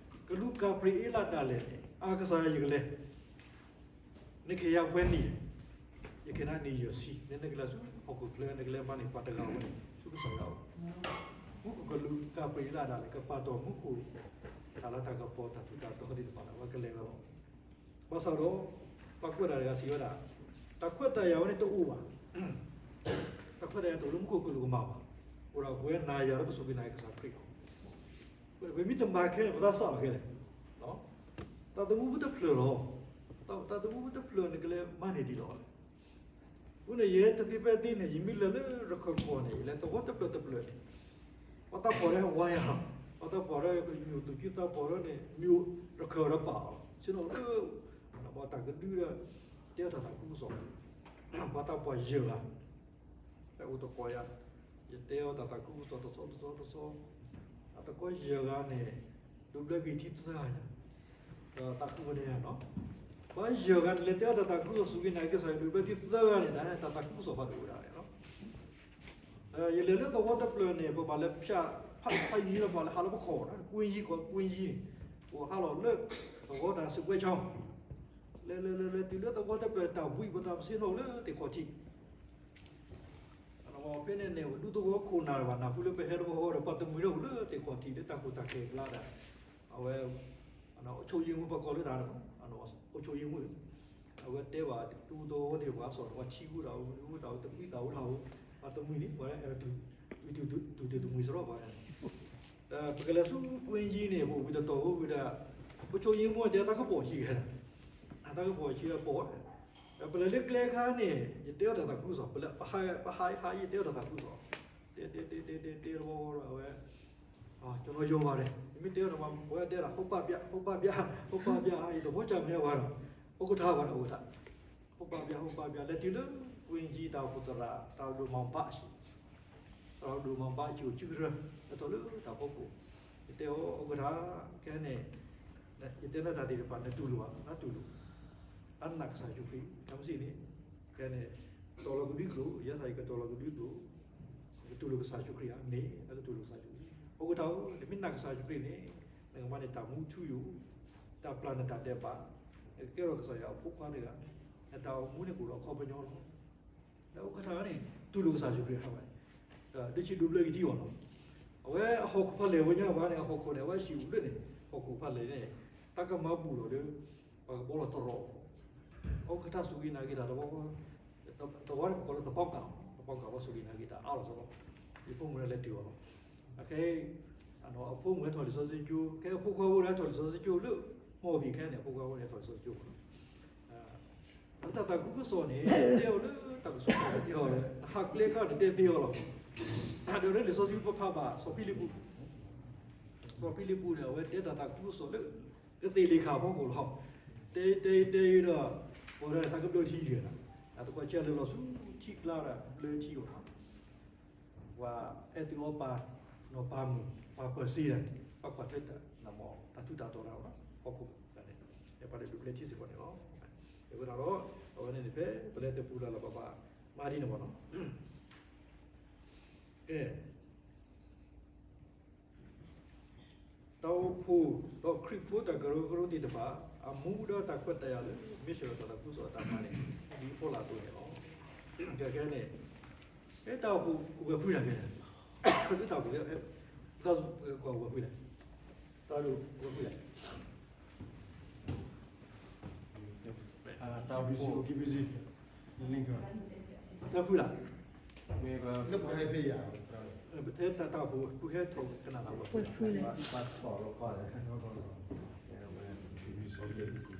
ကလူးကၤဘြံၤအ့လးဒၣ်လဲာ်န့ၣ်, အါ ကစၢ်ယွၤ ယကလဲၤ, နကဟ့ၣ်ယၤပှဲၤနံၣ်, ယကဟ့ၣ်နၤနံၣ်ယဲၢ်ဆံ, နကလဲၤဆူဟီၣ်ခိၣ်ချၢ နကလဲၤမၤန့ၢ်ပှၤတဂၤဝဲန့ၣ် ဆူကစၢ်ယွၤအအိၣ်. မူခိၣ်ကလူးကၤဘြံၤအ့လးဒၣ်လဲာ် ကပာ်တီၢ်မူခိၣ် တၢ်လၤတၢ်ကပီၤ တၢ်ထူးတၢ်တီၤသ့ၣ်တဖၣ်န့ၣ် အဝဲကလဲၤဝဲလီၤ. ဘၣ်ဆၣ်ဒီး ပှၤကွဲးတၢ်တဂၤစံးဝဲဒၣ်, တၢ်ခွဲးတၢ်ယာ်ဝဲန့ၣ်တအိၣ်ဘၣ်. တၢ်ခွဲးတၢ်ယာ်တအိၣ်လၢမူခိၣ်ကလူးကမၤဘၣ်. အိၣ်ဒၣ်ပဝဲနၤယၤလၢပစူၢ်က့ၤနာ်က့ၤကစၢ်ခရံာ်လီၤ. ပမ့ၢ်တမၤခဲန့ၣ် ပသးစၢ်လီၤခဲလဲၣ်. တၢ်သမူဖိတဖျၢၣ်လီၤ. တၢ်သမူဖိတဖျၢၣ်န့ၣ် ကလဲၤမၤန့ၢ်ဒ်လဲၣ်. အဃိန့ၣ် ယဲတသ့ဖဲသ့န့ၣ် ယမ့ၢ်လဲၤလၢရခၢၣ်ကီၢ်န့ၣ် ယလဲၤသဝီတဖျၢၣ်တဖျၢၣ်န့ၣ် ပှၤသးပှၢ်ဒီးဝါယၤ, ပှၤသးပှၢ်ဒီးကညိၣ်သူၣ်က့သးပှၢ်ဒီးန့ၣ် မ့ၢ်အိၣ်ရခၢၣ်ဒီးပာ်အီၤ, ဆ့ၣ်နီၤလၢ ပှၤတၢ်ကဒုဒီး တဲအီၤတၢ်သးခုကစီၣ်, ပှၤသးပှၢ်ယဲၢ်ဂၤ ဖဲအိၣ်သကိးယၤ, ယတဲအီၤတၢ်သးခုကစီၣ်တဆီတဆီတဆီ, အသကိးယဲၢ်ဂၤန့ၣ် ဒိးဘျၢက့ၤထံသၢဂၤညါ, ဒီးသးခုဝဲန့ၣ်နီၤ, ပှၤယဲၢ်ဂၤန့ၣ် လဲၤတဲအီၤတၢ်သးခုကစီၣ် စူၢ်က့ၤနာ်က့ၤကစၢ်ယွၤ ဒိးဘျၢက့ၤသၢဂၤန့ၣ် တၢ်သးခုကစီၣ်ဖးဒိၣ်ဝဲဒၣ်န့ၣ်လီၤ. ယလဲၤလၢသဝီတဖျၢၣ်န့ၣ် ပဘၣ်လဲၤဖၠး ဖးယံၤလၢပှၤလဲၤဟးလၢပခီၣ်, ကွ့ယံၤကီး ကွ့ယံၤန့ၣ် ပှၤဟးလီၤလၢ သဝီတၢ်စုကဝဲၤဆီ, လဲၤလဲၤလဲၤလဲၤတုၤလၢသဝီတဖျၢၣ် တၢ်ဘှံးပတၢ်မၤဆ့ၣ်နီၤလၢသ့ၣ်ခီၣ်ထံး ဖဲန့ၣ်န့ၣ် ဒူသဝီခိၣ်နၢ်ဘၣ် နၢ်ဟူလၢပဟဲတဘျီဃီဒီး ပှၤတမှံၤဒီးအိၣ်လၢသ့ၣ်ခီၣ်ထံးလၢတၢ်ခိၣ်တၢ်ဃဲၤကျါဒီး အဝဲ အုပ်ချုပ်ရေးမှူး ပှၤကိးလၢတၢ်န့ၣ် အုပ်ချုပ်ရေးမှူး အဝဲတဲဘၣ်ဒူသဝီသ့ၣ်တဖၣ် စီၤတဝါထံဂုၤဒီး ဝံၤတၢ်အိၣ်တမှံၤသးအိၣ်တၢ်အိၣ် ပှၤတမှံၤန့ၣ် ပှၤအဲၣ်ဒိး တူၢ်တ့ၢ်တမှံၤစရီပှၤန့ၣ် ပကလဲၤဆူကွ့ယံၤန့ၣ် ပအိၣ်ဝံၤတတီၤဝံၤဒီး အုပ်ချုပ်ရေးမှူး တဲတၢ်ကပီၤဆံးဂ့ၤ တၢ်ကပီၤဆံးဒီးပီၤ ပလဲၤလၢကျဲခါန့ၣ် ယတဲအီၤတၢ်သးခုကစီၣ် ပလဲၤပဟး ပဟးဟး ယတဲအီၤတၢ်သးခုကစီၣ် တဲတဲတဲတဲတဲတဲတဘီဒီးအဝဲ ကျွန်တော်ယုံပါတယ် နမ့ၢ်တဲအီၤတမံၤ ပဝဲတဲဒၣ် ဟုတ်ပါဗျာ ဟုတ်ပါဗျာ ဟုတ်ပါဗျာ ယသဘောကျတယ်ဝဲဒီး ဥက္ကဋ္ဌဝဲဒီး ဥက္ကဋ္ဌ ဟုတ်ပါဗျာ ဟုတ်ပါဗျာ လဲၤတုၤလၢ ကွ့ယံၤတၢ်အိၣ်ဖှိၣ်သရၣ် တၢ်ဒိၣ်မးဘၣ်အဆူၣ် တၢ်ဒိၣ်မးဘၣ်အဆူၣ် အိၣ်စုကရၢ လဲၤထီၣ်လၢတၢ်ဖီခိၣ် ယတဲအီၤ ဥက္ကဋ္ဌ ခဲန့ၣ် ယတဲနတၢ်သ့ၣ်တဖၣ် နတူၢ်လိာ်ဘၣ် နတူၢ်လိာ် အနာ်ကစၢ်ယ့ၣ်ၡူးခရံာ် ခဲမုၢ်ဆ့ၣ်န့ၣ် ခဲန့ၣ် တီၤလီၤကဒွံကျိာ် ယဲစ့ၢ်ကီးကတီၤလီၤကဒွံကျိာ် ကတူၢ်လိာ်ကစၢ်ယ့ၣ်ၡူးခရံာ်ဧါ မ့ၢ် အကတူၢ်လိာ်ကစၢ်ယ့ၣ်ၡူးခရံာ် ဥက္ကဋ္ဌဧၢ နမ့ၢ်နာ်ကစၢ်ယ့ၣ်ၡူးခရံာ်န့ၣ် နကမၤန့ၢ်တၢ်မူထူယိာ် တၢ်ပျၢ်နတၢ်ဒဲးဘး နကကဲထီၣ်ကစၢ်ယွၤအဖိခွါတဂၤ နတၢ်အိၣ်မူန့ၣ်ကအိၣ်ဒီးအခီပညီလီၤ ဒီးဥက္ကဋ္ဌန့ၣ် တူၢ်လိာ်ကစၢ်ယ့ၣ်ၡူးခရံာ်ဟးဝဲ ဒုးဆံးဒိးဘျၢက့ၤထံအီၤလီၤ အဝဲအဟီၣ်ခိၣ်ဖးလဲၢ်ဝဲညါဘၣ်န့ၣ် အဟီၣ်ခိၣ်န့ၣ် အဝဲဟံၣ်အူလၢန့ၣ် ဟီၣ်ခိၣ်ဖးလဲၢ်န့ၣ် တၢ်ကမၤဘူၣ်လီၤဒီး ပှၤကဘီလီၤတရီး အဃိ တၢ်စူၢ်က့ၤနာ်က့ၤတၢ်တဘီဘီ တဝီန့ၣ် ပကိးလၢသပီကၣ် သပီကၣ်ပှၤစူၢ်က့ၤနာ်က့ၤတၢ်အါလီၤသပီ ယဖိမုၣ်လၢလဲၤတုၤအီၤလီၤ အခဲ အဖိမုၣ်ဟဲထီၣ်လံာ်စီဆှံကၠိ ခဲအဖိခွါဖိဒီးဟဲထီၣ်လံာ်စီဆှံကၠိလၢ မှော်ဘီခဲန့ၣ် အဖိခွါဖိန့ၣ်ဟဲထီၣ်လံာ်စီဆှံကၠိ လၢတၢ်သးခုကစီၣ်န့ၣ် တဲအီၤလၢတၢ်ကစီၣ်တၢ်ကတဲအီၤလၢ နဟးကျဲခါန့ၣ်တဲသ့အီၤလီၤ ဒီးလၢလံာ်စီဆှံပဖးဘၣ် စီၤဖံလံးပူး စီၤဖံလံးပူးန့ၣ် အဝဲတဲတၢ်သးခုကစီၣ်လၢ ကသ့ၣ်လ့ၣ်ခၣ်ဖီခိၣ်လီၤ တဲတဲတဲဒီး ပှၤဒီးတၢ်ကဘျၢထံယဲၢ်လီၤ အသကိးဆဲးလၢလီၤဆူထံကျါဒီးဘျၢထံအီၤလီၤ ပှၤအဲၣ်သုအီၣ်ပာ်နီၢ်ပာ်မုာ် ပှၤပၢၤစ့တၢ်န့ၣ် ပှၤကွၢ်ထွဲတၢ်နမီၢ် တၢ်ထူးတၢ်တီၤတၢ်လီၤ ဟီၣ်ခိၣ်တၢ်န့ၣ် ပှၤဒိးဒုးပျဲထံစ့ၢ်ကီးန့ၣ်လီၤ. အဃိသတးဒီး အဝဲန့ၣ်န့ၣ် ဖဲပလဲၤတပူၤလၢ်လၢ်ဘၣ်ဘၣ် မၤဒ်န့ၣ်မ့ၢ်နီၤ ကဲ တၢ်အိၣ်ဖှိၣ်ဒီးခရံာ်ဖိတၢ်ကရၢကရိသ့ၣ်တဖၣ် အမူဒါတၢ်ခွဲးတၢ်ယာ်လၢ mission ဒီးတၢ်သးခုကစီၣ်အတၢ်မၤန့ၣ် ဒ်အဖီလာ်အသိးန့ၣ်လီၤ. ကဲကဲန့ၣ် ဖဲတၢ်အိၣ်ဖှိၣ်ဝဲၤဖုတၢ်ကဲန့ၣ် ဖဲတၢ်အိၣ်ဖှိၣ် တၢ်အိၣ်ဖှိၣ်ဝဲၤဖုလဲၣ် တၢ်အိၣ်ဖှိၣ်ဝဲၤဖုလဲၣ် တၢ်အိၣ်ဖှိၣ် တၢ်အိၣ်ဖှိၣ်လၢ ပတဲတၢ်တၢ်အိၣ်ဖှိၣ် ဖုဟဲထီၣ်ကနၣ်လၢဝဲ ဝဲဖုလဲၣ် ဝဲဖု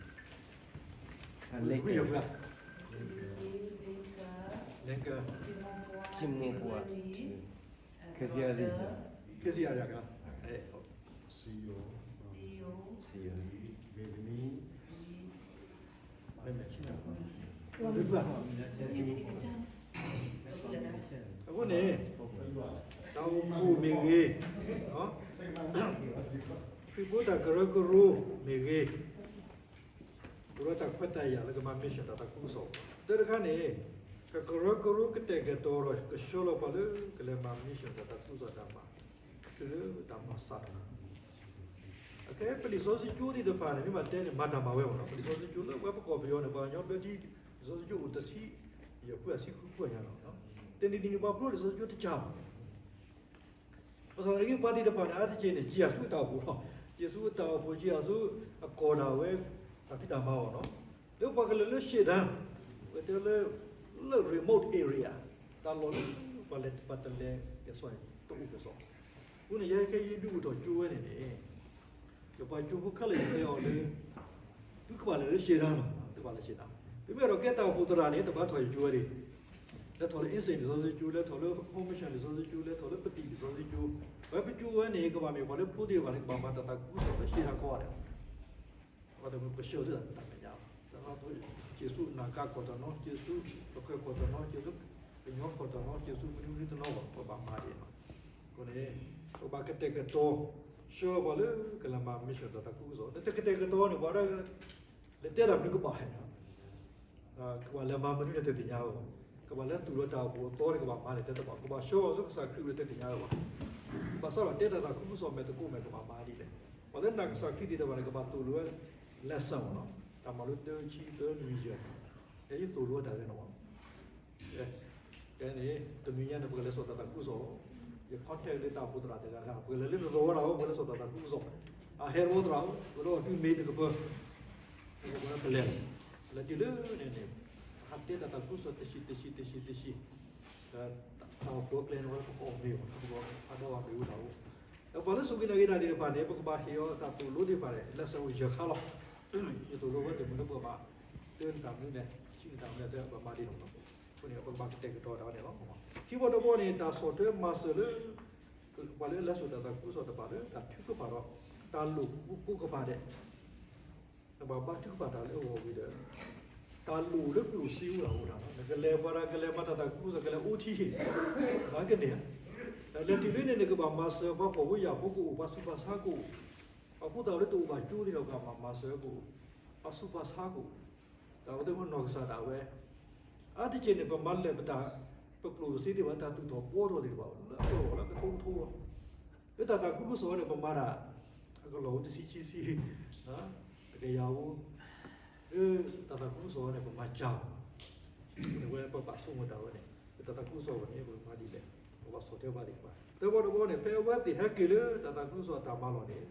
Lincoln ခဲစံယၤ ခဲစံယၤ CEO အဃိန့ၣ် တၢ်အိၣ်ဖှိၣ်မ့ၢ်ဂ့ၤ, ခရံာ်ဖိတၢ်ကရၢကရိမ့ၢ်ဂ့ၤ, အိၣ်ဒီးတၢ်ခွဲးတၢ်ယာ်လၢကမၤ mission တၢ်သးခုကစီၣ်, တၢ်တခါန့ၣ် ကကရၢကရိကတဲာ်ကတီၤဒီး ကဆှၢလီၤပှၤလၢကလဲၤမၤ mission တၢ်သးခုကစီၣ်တၢ်မၤ, တုၤလၢတၢ်မၤစးထီၣ် အခဲပလံာ်စီဆှံကၠိသ့ၣ်တဖၣ်န့ၣ် မ့ၢ်ဘၣ်တဲန့ၣ် မၤတၢ်မၤဝဲမ့ၢ်နီၤ, ပလံာ်စီဆှံကၠိလၢပှၤပကီၢ်ပယီၤန့ၣ် ပှၤကညီဘျၢထံ လံာ်စီဆှံကၠိအိၣ်တဆံယဲၢ်ဖုအဆံဃုဖုညါလီၤ. တနံၤနံၤန့ၣ် ပှၤဖျိလံာ်စီဆှံကၠိတကးဘၣ်. ဘၣ်ဆၣ်သနာ်က့ ပှၤသ့ၣ်တဖၣ်န့ၣ် အါတက့ၢ်န့ၣ် က့ၤအသူၣ်တၢ်အိၣ်ဖှိၣ်လီၤ. က့ၤအသူၣ်တၢ်အိၣ်ဖှိၣ် က့ၤအသူၣ်အကီၢ်ဒၣ်ဝဲ တၢ်ဖံးတၢ်မၤအီၤနီၤ. လၢပှၤကလဲၤလၢ ရှေ့တန်း ဝဲတဲလၢ လၢ remote area တၢ်လီၢ်လၢ ပှၤလဲၤတပှၤတလဲၤကဲၤဆိးန့ၣ် တအိၣ်ကဲၤဆိး. အဃိန့ၣ် ယဲကဲယဒုးအိၣ်ထီၣ်ကၠိဝဲန့ၣ်န့ၣ် ယပှၤကၠိဖိခဲလၢာ်ယတဲအီၤလၢ သုကဘၣ်လဲၤလၢ ရှေ့တန်း လီၤ, သုကဘၣ်လဲၤ ရှေ့တန်း. မ့မ့ၢ်ဒီးကဲတၢ်အိၣ်ဖှိၣ်သရၣ်န့ၣ် တဘၣ်ထီၣ်ယကၠိဝဲဒၣ်, လဲၤထီၣ်လၢ အ့စ့ၣ် လံာ်စီဆှံကၠိ, လဲၤထီၣ်လၢ ဟိမၡၢၣ် လံာ်စီဆှံကၠိ, လဲၤထီၣ်လၢပတံၣ် လံာ်စီဆှံကၠိ, ပဝဲပကၠိဝဲန့ၣ် ကဘၣ်မ့ၢ်ပှၤလၢဖိသ့ၣ်တဖၣ်န့ၣ် ကဘၣ်မၤတၢ်သးခုကစီၣ်လၢ ရှေ့တန်း ကီးဒၣ်. ပှၤတမုၢ်ကဆှၢသုတၢ်မ့ၢ်တၢ်မဲာ်ညါလီၤ. က့ၤဆူနၢ်ကါကီၢ်တနီၤ, က့ၤဆူပခွဲးကီၢ်တနီၤ, က့ၤဆူကညီကီၢ်တနီၤ, က့ၤဆူမနုၤမနုၤတနီၤဘၣ် ပဘၣ်မၤဒ်န့ၣ်လီၤ. အဃိန့ၣ် ပဘၣ်ကတဲာ်ကတီၤ ဆှၢပှၤလၢကလဲၤမၤ mission တၢ်သးခုကစီၣ်, နတကတဲာ်ကတီၤန့ၣ် ပှၤဒၣ် လဲၤတဲတၢ်မနုၤကဘၣ်ဟဲန့ၣ် ကဘၣ်လဲၤမၤမနုၤန့ၣ်တသ့ၣ်ညါဝဲဘၣ်. ကဘၣ်လဲၤသူၣ်လီၤတၢ်အိၣ်ဖှိၣ်အသီန့ၣ် ကဘၣ်မၤန့ၣ်တဲတဘၣ်, ကဘၣ်ဆှၢအီၤဆူကစၢ်ခရံာ်ဝဲတသ့ၣ်ညါဝဲဘၣ်. ဘၣ်ဆၣ်ဒီးတဲတၢ်သးခုကစီၣ်မဲာ်သကိးမဲာ် ကဘၣ်မၤဒ်လဲၣ်. ပှၤလၢနာ်ကစၢ်ခရံာ်သ့ၣ်တဖၣ်န့ၣ် ကဘၣ်သိၣ်လိဝဲ lesson မ့ၢ်နီၤ, တၢ်မၤလိတဆံသၢနွံယဲၢ်, ယသိၣ်လိဝဲတၢ်ဂ့ၢ်န့ၣ်မ့ၢ် ကဲန့ၣ် တနွံညါန့ၣ် ပကလဲၤစိာ်တၢ်သးခုကစီၣ်, ယ contact လၢတၢ်အိၣ်ဖှိၣ်သရၣ်တဂၤဂၤ, ပကလဲၤလၢတရီဝဲဒၣ်အအိၣ် ပကလဲၤစိာ်တၢ်သးခုကစီၣ်, အဟဲတဝီသရၣ်အိၣ် ပကဒိးအီၤတုၤမ့ၢ်တကပၢၢ်, ပလဲၤ, လဲၤတုၤလၢန့ၣ်န့ၣ် ဟးတဲတၢ်သးခုကစီၣ်တဆံးတဆံးတဆံးတဆံး, တၢ်အိၣ်ဖှိၣ်ကျဲန့ၣ်ဝဲ ပကအီၣ်မ့ၤအီၤ ပကအီၣ်ဖးဒီးအီၤမ့ၢ်ဝဲဒၣ်အိၣ်, ဒီးပှၤလၢစူၢ်က့ၤနာ်က့ၤတၢ်သ့ၣ်တဖၣ်န့ၣ် ပကဘၣ်ဟ့ၣ်အီၤတၢ်သိၣ်လိသ့ၣ်တဖၣ်န့ၣ် lesson အိၣ်ယဲၢ်ခါလီၤ. ယသိၣ်လိဝဲတမုာ်လၢပကဘၣ် တၢ်နတၢ်မနုၤလဲၣ် ဆံးနတၢ်မနုၤလဲၣ် ပမၤဒ်န့ၣ်လီၤ. အဃိန့ၣ် ပကဘၣ်ကတဲာ်ကတီၤတၢ်ဝဲန့ၣ်လီၤ. ခံဘီတဘီန့ၣ် တၢ်ဆီၣ်ထွဲမၤစၢၤလၢ ပှၤလၢလဲၤစိာ်တၢ်သးခုကစီၣ်တဖၣ်လၢ တၢ်ထုကဖၣ်ဒီး တၢ်လိၣ်ကိးကပၤဒဲး, နဘၣ်ဘါထုကဖၣ်တၢ်လၢအဂီၢ်ဝံၤဒီး တၢ်လိၣ်လၢကျိၣ်စ့အိၣ်ဒၣ်အိၣ်ဒၣ်လီၤ. နကလဲၤပှၤတၢ်ကလဲၤမၤတၢ်သးခုကစီၣ် ကလဲၤအိၣ်ထံၣ် ဘၣ်ကန့ၢ်, တၢ်လဲၤတုၤလၢန့ၣ် နကဘၣ်မၤစၢၤပှၤဖှီၣ်ဖိယာ်ဖိကအိၣ် ပှၤဆူးပှၤဆါကအိၣ်, အဃိသတးလၢတအိၣ်ဘၣ်ကၠိသ့ၣ်ဒီး ကဘၣ်မၤစၢၤကအိၣ်, ပှၤဆူးပှၤဆါကအိၣ်, တၢ်ဝဲသ့ၣ်မ့ၢ်နီၢ်ကစၢ်ဒၣ်ဝဲ အါတက့ၢ်န့ၣ် ပမၤလၢာ်ပတၢ် ပကျိၣ်စ့သ့ၣ်တဖၣ် တၢ်သူၣ်ထီၣ်ပီထီၣ်သ့ၣ်တဖၣ် လၢအလီၢ်လၢကထိကထိလီၤ. လၢတၢ်သးခုကစီၣ်န့ၣ် ပမၤတၢ် အကလီၢ်ဝဲတဆံခံဆံ တကယၤဧိၤ, လၢတၢ်သးခုကစီၣ်န့ၣ် ပမၤစၢၤ ဝဲပဘၣ်ဆိကမိၣ်တၢ်ဝဲန့ၣ် လၢတၢ်သးခုကစီၣ်ဝဲန့ၣ် ပကမၤဒ်လဲၣ် ပဘၣ်ဆီၣ်ထွဲပှၤသ့ၣ်တဖၣ်. သၢဘီတဘီန့ၣ် ဖဲအဝဲသ့ၣ်ဟဲက့ၤလၢတၢ်သးခုကစီၣ်တၢ်မၤလီၢ်န့ၣ်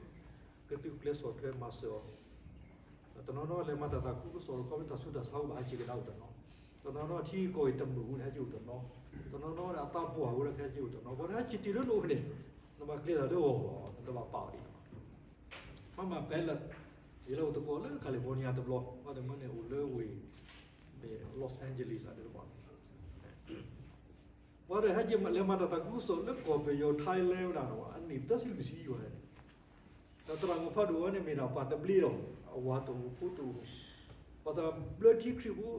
ကသုးကျဲၤဆီၣ်ထွဲမၤစၢၤအီၤ တနီၤနီၤလဲၤမၤတၢ်သးခုကစီၣ် ခီဖျိတၢ်ဆူးတၢ်ဆါအိၣ်ဘၣ် ဟဲက့ၤကဒါအိၣ်တနီၤ, တနီၤနီၤထံကီၢ်အံၤတမုာ်အဃိန့ၣ် ဟဲက့ၤအိၣ်တနီၤ, တနီၤနီၤအသးပှၢ်အဃိန့ၣ် ဟဲက့ၤအိၣ်တနီၤ, ဘၣ်ဆၣ်ဟဲက့ၤတုၤလၢနအိၣ်န့ၣ် နဘၣ်ကျဲၤတၢ်လၢအဂီၢ်လီၤ နတဘၣ်ပာ်အီၤဒံး. မၤမၤပဲလၢ ယလဲၤအိၣ်သကိးလၢ California တဘျီ ဘၣ်တမုၢ်န့ၣ် အိၣ်လၢဝ့ၢ် Los Angeles အတဘျီ ပှၤတဟဲက့ၤလဲၤမၤတၢ်သးခုကစီၣ်လၢကီၢ်ပယီၤ Thailand ဝဲဒၣ်ဒီး အနံၣ်သၢဆံလွံၢ်ဆံယွၤန့ၣ် ဒီးသရၣ်မုၣ်ဖးဒိၣ်ဝဲန့ၣ် မ့ၢ်ဒၣ်ပှၤတဘျ့ဒီး အဝၤတအိၣ်ဖိတအိၣ်, ပှၤသးဘျၢထံခရံာ်ဖိ လၢကီၢ်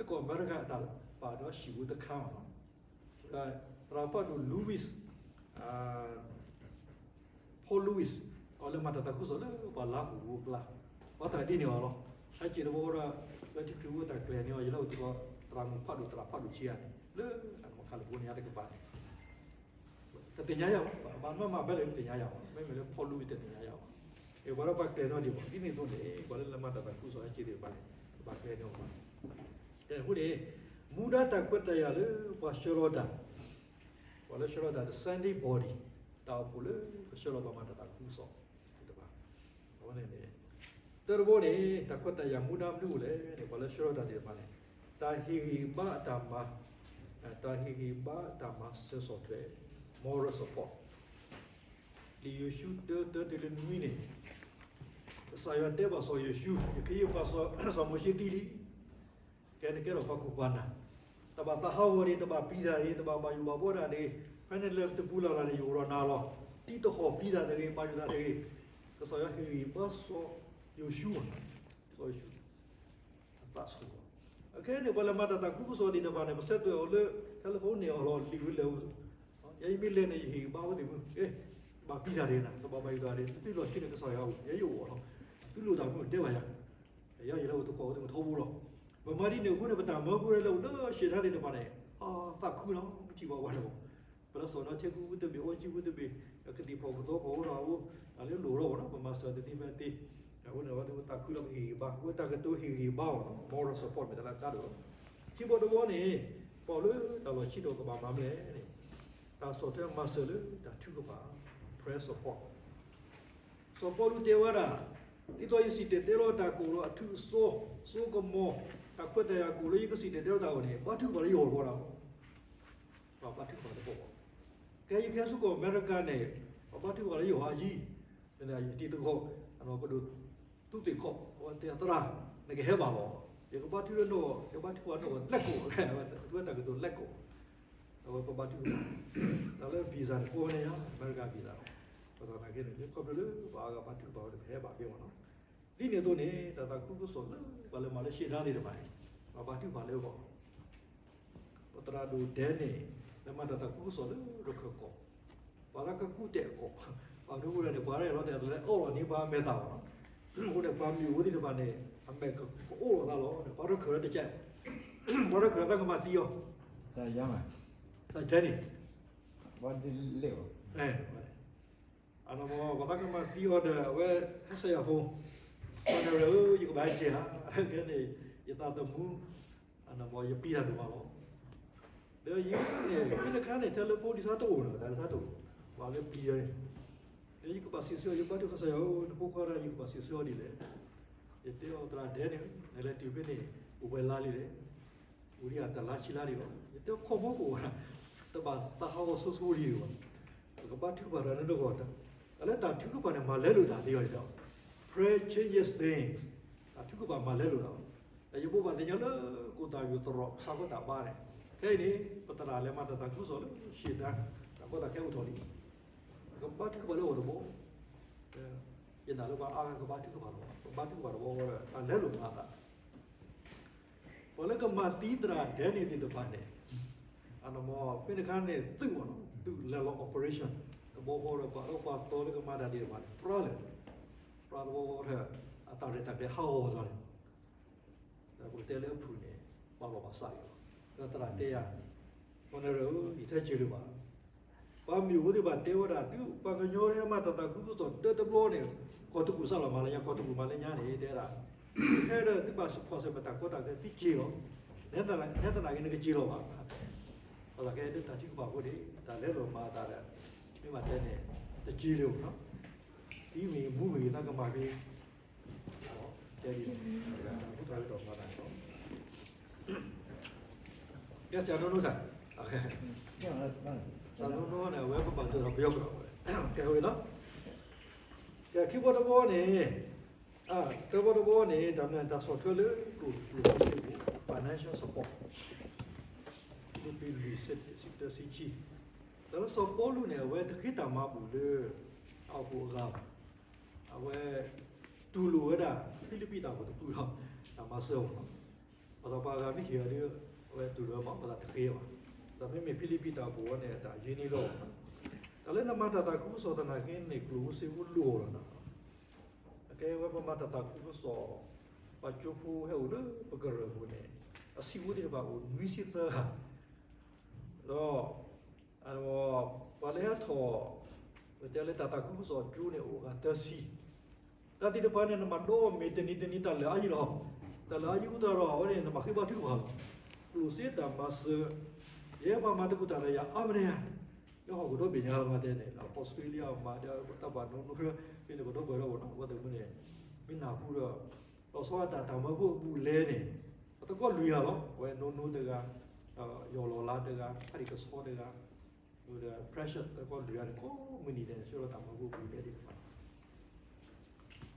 အမဲရကၤအတၢ်ပာ်ဒီးဟံၣ်ဖိတခါမ့ၢ်နီၤ, ဒီး သရၣ်ဖးဒိၣ် Lewis, Paul Lewis, အဝဲလၢမၤတၢ်သးခုကစီၣ်လၢပှၤလါဟူအကျါ, ပှၤသရၣ်ဒ်န့ၣ်အီၤလီၤ. ဟဲက့ၤတဘျီဒီး လၢထံခရံာ်ဖိတၢ်ကျဲၤန့ၣ်အီၤ ယလၢအိၣ်သကိး သရၣ်မုၣ်ဖးဒိၣ် သရၣ်ဖးဒိၣ်ဆံးဂၤန့ၣ် လၢအမ့ၢ် California တကပၤန့ၣ် တသ့ၣ်ညါယၤဘၣ်, ဘၣ်မၤမၤဖဲလဲၣ်တသ့ၣ်ညါယၤဘၣ်, မ့မ့ၢ်လၢ Paul Lewis တသ့ၣ်ညါယၤဘၣ်. အ့ ပှၤလၢပှၤကျဲၤန့ၢ်အီၤဒံးဘၣ်, ဒ်န့ၣ်အသိးန့ၣ် ပှၤလၢလဲၤမၤတၢ်သးခုကစီၣ်ဟဲက့ၤသ့ၣ်တဖၣ်န့ၣ် ပှၤကျဲၤန့ၢ်အီၤဘၣ်. အဃိန့ၣ် မူဒါတၢ်ခွဲးတၢ်ယာ်လၢပှၤဆှၢလီၤတၢ်, ပှၤလၢဆှၢလီၤတၢ် dissenting body, တၢ်အိၣ်ဖှိၣ်လၢကဆှၢလီၤပှၤမၤတၢ်သးခုကစီၣ်သ့ၣ်တဖၣ် အဝဲန့ၣ်န့ၣ် တၢတဘီန့ၣ် တၢ်ခွဲးတၢ်ယာ်မူဒါမနုၤအိၣ်လဲၣ်န့ၣ် ပှၤလၢဆှၢလီၤတၢ်သ့ၣ်တဖၣ်န့ၣ် တၢ်ဟ့ၣ်ဂံၢ်ဘါအတၢ်မၤ, တၢ်ဟ့ၣ်ဂံၢ်ဘါအတၢ်မၤစၢၤဆီၣ်ထွဲ moral support လံာ်ယိၤၡူ တၢ တၢတုၤလၢနွံန့ၣ် ကစၢ်ယွၤတဲဘၣ်စီၤယိၤၡူ, ယကဟ့ၣ်ပှၤစီၤမိၤၡ့သံလံ, ကဲနကဲထီၣ်ပှၤခိၣ်ပှၤနၢ်, တဘၣ်သးဟးဂီၤဒံး, တဘၣ်ပျံၤတၢ်ဒံး, တဘၣ်ဘၣ်ယိၣ်ဘၣ်ဘှီတၢ်ဒံး, ဖဲနလဲၤတပူၤလၢ်လၢ်န့ၣ် ယအိၣ်ဒီးနၤလီၤ. တံၤသဟီၣ်ပျံၤတၢ်တဂ့ၤ, ဘၣ်ယိၣ်တၢ်တဂ့ၤ, ကစၢ်ယွၤဟ့ၣ်ဂံၢ်ဘါစီၤယိၤၡူ, စီၤယိၤၡူ အသးဆူၣ်လီၤ. အခဲအံၤန့ၣ် ပှၤလၢမၤတၢ်သးခုကစီၣ်သ့ၣ်တဖၣ်န့ၣ် ပဆဲးသွဲၣ်အီၤလၢ telephone န့ၢ်အီၤလီၤ, လံာ်ဝဲလဲၤဝဲ, ယဲယမ့ၢ်လဲၤန့ၣ် ယဟ့ၣ်ဂံၢ်ဘါဝဲသ့ၣ်မုၢ်, တဘၣ်ပျံၤတၢ်ဒံးနၤ, တဘၣ်ဘၣ်ယိၣ်တၢ်ဒံး, သုလီၢ်ခံန့ၣ်ကစၢ်ယွၤအိၣ်, ယဲယအိၣ်အီၤလီၤ. သုလိၣ်တၢ်မုၢ်တဲဘၣ်ယၤ, ယဲယလဲၤအိၣ်သကိးဝဲသ့ၣ်မုၢ်ထီဘိလီၤ. ပမၤဒ်န့ၣ်အဃိန့ၣ် ပတၢ်မၢဖိလၢအိၣ်လၢရှဲၣ်ထါသ့ၣ်တဖၣ်န့ၣ် အသးခုလီၤ, မုၢ်ထံၣ်ဘၣ်ဝဲန့ၣ်လီၤ. ပလၢစီၤနီၤထံကူဝံသဘ့ၣ် အီကံဝံသဘ့ၣ် ကသံၣ်ဖီၣ်ကသီဖီၣ်အိၣ်ဒီးအအိၣ် တၢ်လၢလိၣ်ထီၣ်ဘၣ်နီၤ, ပမၤစၢၤတသ့ဖဲသ့, အဃိန့ၣ် အဝဲသ့ၣ်သးခုလီၤ ပဟ့ၣ်ဂံၢ်ဘါ, အဝဲတၢ်ကတိၤဟ့ၣ်ဂံၢ်ဘါအီၤနီၤ, moral support မ့ၢ်တၢ်လၢအကါဒိၣ်လီၤ. ခံဘီတဘီန့ၣ် ပီၣ်လၢတၢ်လီၢ်ခံဒီးကဘၣ်မၤမနုၤလဲၣ်န့ၣ် တၢ်ဆီၣ်ထွဲမၤစၢၤလၢတၢ်ထုကဖၣ် prayer support စီၤပီလူးတဲဝဲဒၣ်, ဒ်သိးယစံၣ်တဲၤတဲလီၤတၢ်ကအိၣ်ဒီးအထူးအစီ, စိကမီၤ, တၢ်ခွဲးတၢ်ယာ်ကအိၣ်လၢယကစံၣ်တဲၤတဲလီၤတၢ်အဂီၢ်န့ၣ် ဘါထုကဖၣ်လၢယဂီၢ်တဘျီဒီး, ပဘါထုကဖၣ်တဘျီဘၣ်. ကဲယကဟဲဆူကီၢ်အမဲရကၤန့ၣ် ပဘါထုကဖၣ်လၢယဂီၢ်အယံၤ, ယတံၤသကိး ပဒိၣ်တူၢ်သ့ၣ်ခီၣ် အဝဲတဲသရၣ် နကဟဲဘၣ်လီၤ, ယကဘါထုကဖၣ်လၢနဂီၢ်, ယဘါထုကဖၣ်လၢနဂီၢ် let go, အဝဲတၢ်ကတိၤ let go အဝဲပဘါထုကဖၣ်, တၢ်လၢ visa န့ၣ် ကိးဝဲန့ၣ်ယါ အမဲရကၤ visa လီၤ. ပသနာ်က့န့ၣ် ခီဖျိလၢပှၤအါဂၤဘါထုကဖၣ်ဝဲဒီး ပဟဲဘၣ်ဖဲမ့ၢ်နီၤ. ဒ်န့ၣ်အသိးန့ၣ် တၢ်သးခုကစီၣ်လၢပှၤလၢမၤလၢရှဲၣ်ထါသ့ၣ်တဖၣ်န့ၣ် ပှၤဘါထုကဖၣ်လၢအဂီၢ်, ပသရၣ်ဒိၣ်ဒဲန့ၣ် လၢမၤတၢ်သးခုကစီၣ်လၢရခၢၣ်ကီၢ်, ပှၤလၢကကူးတဲာ်အကီၢ်, ပှၤမ့ၢ်အိၣ်ဒၣ်န့ၣ် ပှၤရဲၣ်လီၤတဲာ်အသိးလၢ အိၣ်လီၤန့ၢ်ပှၤအမဲာ်သၣ်ဘၣ်နီၤ. အဃိန့ၣ် ပှၤမ့ၢ်အိၣ်သ့ၣ်တဖၣ်န့ၣ် အမဲာ်ကအိၣ်လီၤသးလီၤ, ပှၤရခၢၣ်လၢတကဲ, ပှၤရခၢၣ်လၢသးကမၤသံအီၤ, တၢ်ယါမး, တၢ်ထဲန့ၣ် ပှၤဒ်လဲၣ်အီၤ ပှၤသးကမၤသံအီၤဒီး အဝဲဟဲစၢၤယၤဖိ, ပှၤနၢ်ရၢၣ်ဧၢ ယကဘၣ်ဟဲက့ၤဧါ, ခဲန့ၣ် ယသးသမူ ယပျံၤတၢ်ဒိၣ်မးလီၤ. ဒီးယန့ၣ် မ့ၢ်တခါန့ၣ် ထဲလၢဖိဒံးဆါတအိၣ်နီၤ, တၢ်တဆါတအိၣ်, ပှၤလၢပျံၤန့ၣ်, ဒီးယကဘၣ်စံးဆၢအီၤ ယဘါထုကဖၣ်ကစၢ်ယွၤဧၢ, နဖိခွါဒီး ယကဘၣ်စံးဆၢအီၤဒ်လဲၣ်. ယတဲအီၤသရၣ်ဒဲန့ၣ် နလဲၤတုၤဖဲန့ၣ် အိၣ်ပှဲၤလါလံလဲၣ်. အိၣ်ဒံးဧါ တလါဆံလါဒံးလီၤ. ယတဲခီၣ်မီကအိၣ်ဝဲဒၣ်, တဘၣ်သးဟးဂီၤဆိဆိဒံးဘၣ်. ပကဘါထုကဖၣ်တၢ်လၢနဂီၢ်, တၢ်လၢတၢ်ထုကဖၣ်န့ၣ် မၤလဲလိာ်တၢ်သ့အီၤဒ်ဒီး prayer changes things, တၢ်ထုကဖၣ်မၤလဲလိာ်တၢ်လီၤ. ဒီးယဘိးဘၣ်သ့ၣ်ညါလၢ ကိၣ်တၢ်ယိၣ်သရိာ် ဆၣ်ဖိတၢ်ဘါန့ၣ်, ခဲအံၤန့ၣ် ပသရၣ်လဲၤမၤတၢ်သးခုကစီၣ်လၢ ရှဲၣ်ထါ, တၢ်ကီတၢ်ခဲအိၣ်ထီၣ်လံ, ပကဘါထုကဖၣ်လၢအဂီၢ်တဘျီ, ယနာ်လၢပှၤအါဂၤကဘါထုကဖၣ်တဘျီ, ပဘါထုကဖၣ်တဘျီဒီး တၢ်လဲလိာ်မၤအသး ပှၤလၢကမၤသံသရၣ်ဒဲန့ၣ်သ့ၣ်တဖၣ်န့ၣ်, အနီၢ်မ့ၢ် မ့ၢ်တခါန့ၣ် သုးမ့ၢ်နီၤ, သုးလဲၤလီၤ operation တဘျီဃီဒီး ပှၤလၢပှၤသီလၢကမၤတၢ်သ့ၣ်တဖၣ်န့ၣ် ပြၢလၢာ်, ပြၢတဘျီဃီဒီး အတၢ်ရဲၣ်တၢ်ကျဲၤဟးဂီၤသးန့ၣ်, ဒီးပကတဲလၢအဖုၣ်န့ၣ် ဘၣ်လီၤဘၣ်စးလံလီၤ. ဒီးသရၣ်တဲယၤ, ပှၤနၢ်ရၢၣ်ဧၢ, ယထဲက့ၤလၢၤဘၣ် ပှၤမ့ၢ်အိၣ်သ့ၣ်တဖၣ်တဲဝဲဒၣ် သုပှၤကညီဟဲမၤတၢ်သးခုကစီၣ်တၢတဘျီန့ၣ် ကီၢ်တကူၣ်စးလီၤမၤလၢညါ, ကီၢ်တကူၣ်မၤလၢညါန့ၣ် တဲဒၣ်, ဟဲဒီးသုဘၣ်ဖီၣ်စၢၤပတၢ်ကီတၢ်ခဲသုက့ၤလီၤ, နဲသနာ်က့ နဲသနာ်က့ နကက့ၤလီၤဘၣ်. ပသးကဲဒၣ်တၢ်ထုကဖၣ်အဃိန့ၣ် တၢ်လဲလိာ်မၤအသးဒီး မ့ၢ်ဘၣ်တဲန့ၣ် တက့ၤလၢၤဘၣ်နီၤ, သံမ့ၢ်မူမ့ၢ်ဂ့ၤ သးကမၤက့ၤ တဲဒ်န့ၣ်, တၢ်ကတိၤမၤသးန့ၣ်လီၤ. ကဲ ဆရာ နီၢ်နီၢ်ခါ, ဆရာ နီၢ်နီၢ်န့ၣ် အဝဲပဘၣ်တၢ်ဒီးပယီၤကီၢ်, ကဲဝဲလီၤ. ကဲ ခံဘီတဘီန့ၣ်, တၢဘီတဘီန့ၣ် တၢ်မနုၤ တၢ်ဆီၣ်ထွဲလၢ ကျိၣ်စ့ financial support, ဖံလံးပံၤ လွံၢ်ဆံတၢ ဆံခံ, တၢ်လၢစီၤပီလူးန့ၣ် အဝဲတဃ့တၢ်မၤဘူၣ်လၢ အအိၣ်ဖှိၣ်အဂၤဘၣ်, အဝဲ တူၢ်လိာ်ဝဲဒၣ် ဖံလံးပံၤတၢ်အိၣ်ဖှိၣ်တဖုလီၤ, တၢ်မၤစၢၤအီၤလီၤ. ပှၤသးပှၢ်အဂၤမ့ၢ်ဟ့ၣ်အီၤဒီး အဝဲတူၢ်လိာ်ဝဲမး ပသးတဃ့ဘၣ်. တၢ်မ့မ့ၢ်ဖံလံးပံၤတၢ်အိၣ်ဖှိၣ်ဝဲန့ၣ် တၢ်ယ့န့ၢ်လီၤ. တၢ်လၢနမၤတၢ်သးခုကစီၣ်သနာ်က့န့ၣ် ကျိၣ်ဖိစ့ဖိလိၣ်အီၤလီၤ. အကဲဝဲပမၤတၢ်သးခုကစီၣ် ပှၤကၠိဖိဟဲအိၣ်လၢပကရၢၢ်ပူၤန့ၣ် အဆံးဖိသ့ၣ်တဖၣ်အိၣ်နွံဆံသၢဂၤ, ဒီး ပှၤလၢဟဲထီၣ် ပတဲလၢတၢ်သးခုကစီၣ်ကၠိန့ၣ် အိၣ်အဂၤသၢဆံ တၢ်သ့ၣ်တဖၣ်န့ၣ် နဘၣ်ဒိးမ့ၢ်တနံၤတနံၤတၢ်လၢာ်အါယံၤလီၤ. တၢ်လၢာ်အါယံၤအိၣ်တၢ်ဒီးအဝဲန့ၣ် နဘၣ်ဃ့ဘါထုကဖၣ်လီၤ. ကျိၣ်စ့တၢ်မၤစၢၤ ယဲပှၤမၤသကိးတၢ်ဒီးယၤအါမးန့ၣ်ဧါ, လၢဟီၣ်ခိၣ်ဒီဘ့ၣ်ညါလီၤမးတဲန့ၣ် အီစထြ့လယါမၤဒီးတၢ်ပှၤနီၢ်နီၢ် ဖဲန့ၣ်ပဒီပုၢ်ဝဲၢ်ဒီးဝဲနီၤ အဝဲသ့ၣ်မုၢ်န့ၣ် မ့ၢ်နၢ်ဟူဒီး လီၤဆီဒၣ်တၢ်မၤဘူၣ်အဘူးအလဲန့ၣ် အသကိးလွံၢ်ဂၤလီၤ. အဝဲနီၢ်နီၢ်တဂၤ, ယီၢ်လီၤလါတဂၤ, ဖးဒံၣ်ကဆီတဂၤ ဒီး pressure သကိးလွံၢ်ဂၤန့ၣ် ကိးမုၢ်နံၤဒဲးန့ၣ် ဆှၢလီၤတၢ်မၤဘူၣ်အဘူးအလဲသ့ၣ်တဖၣ်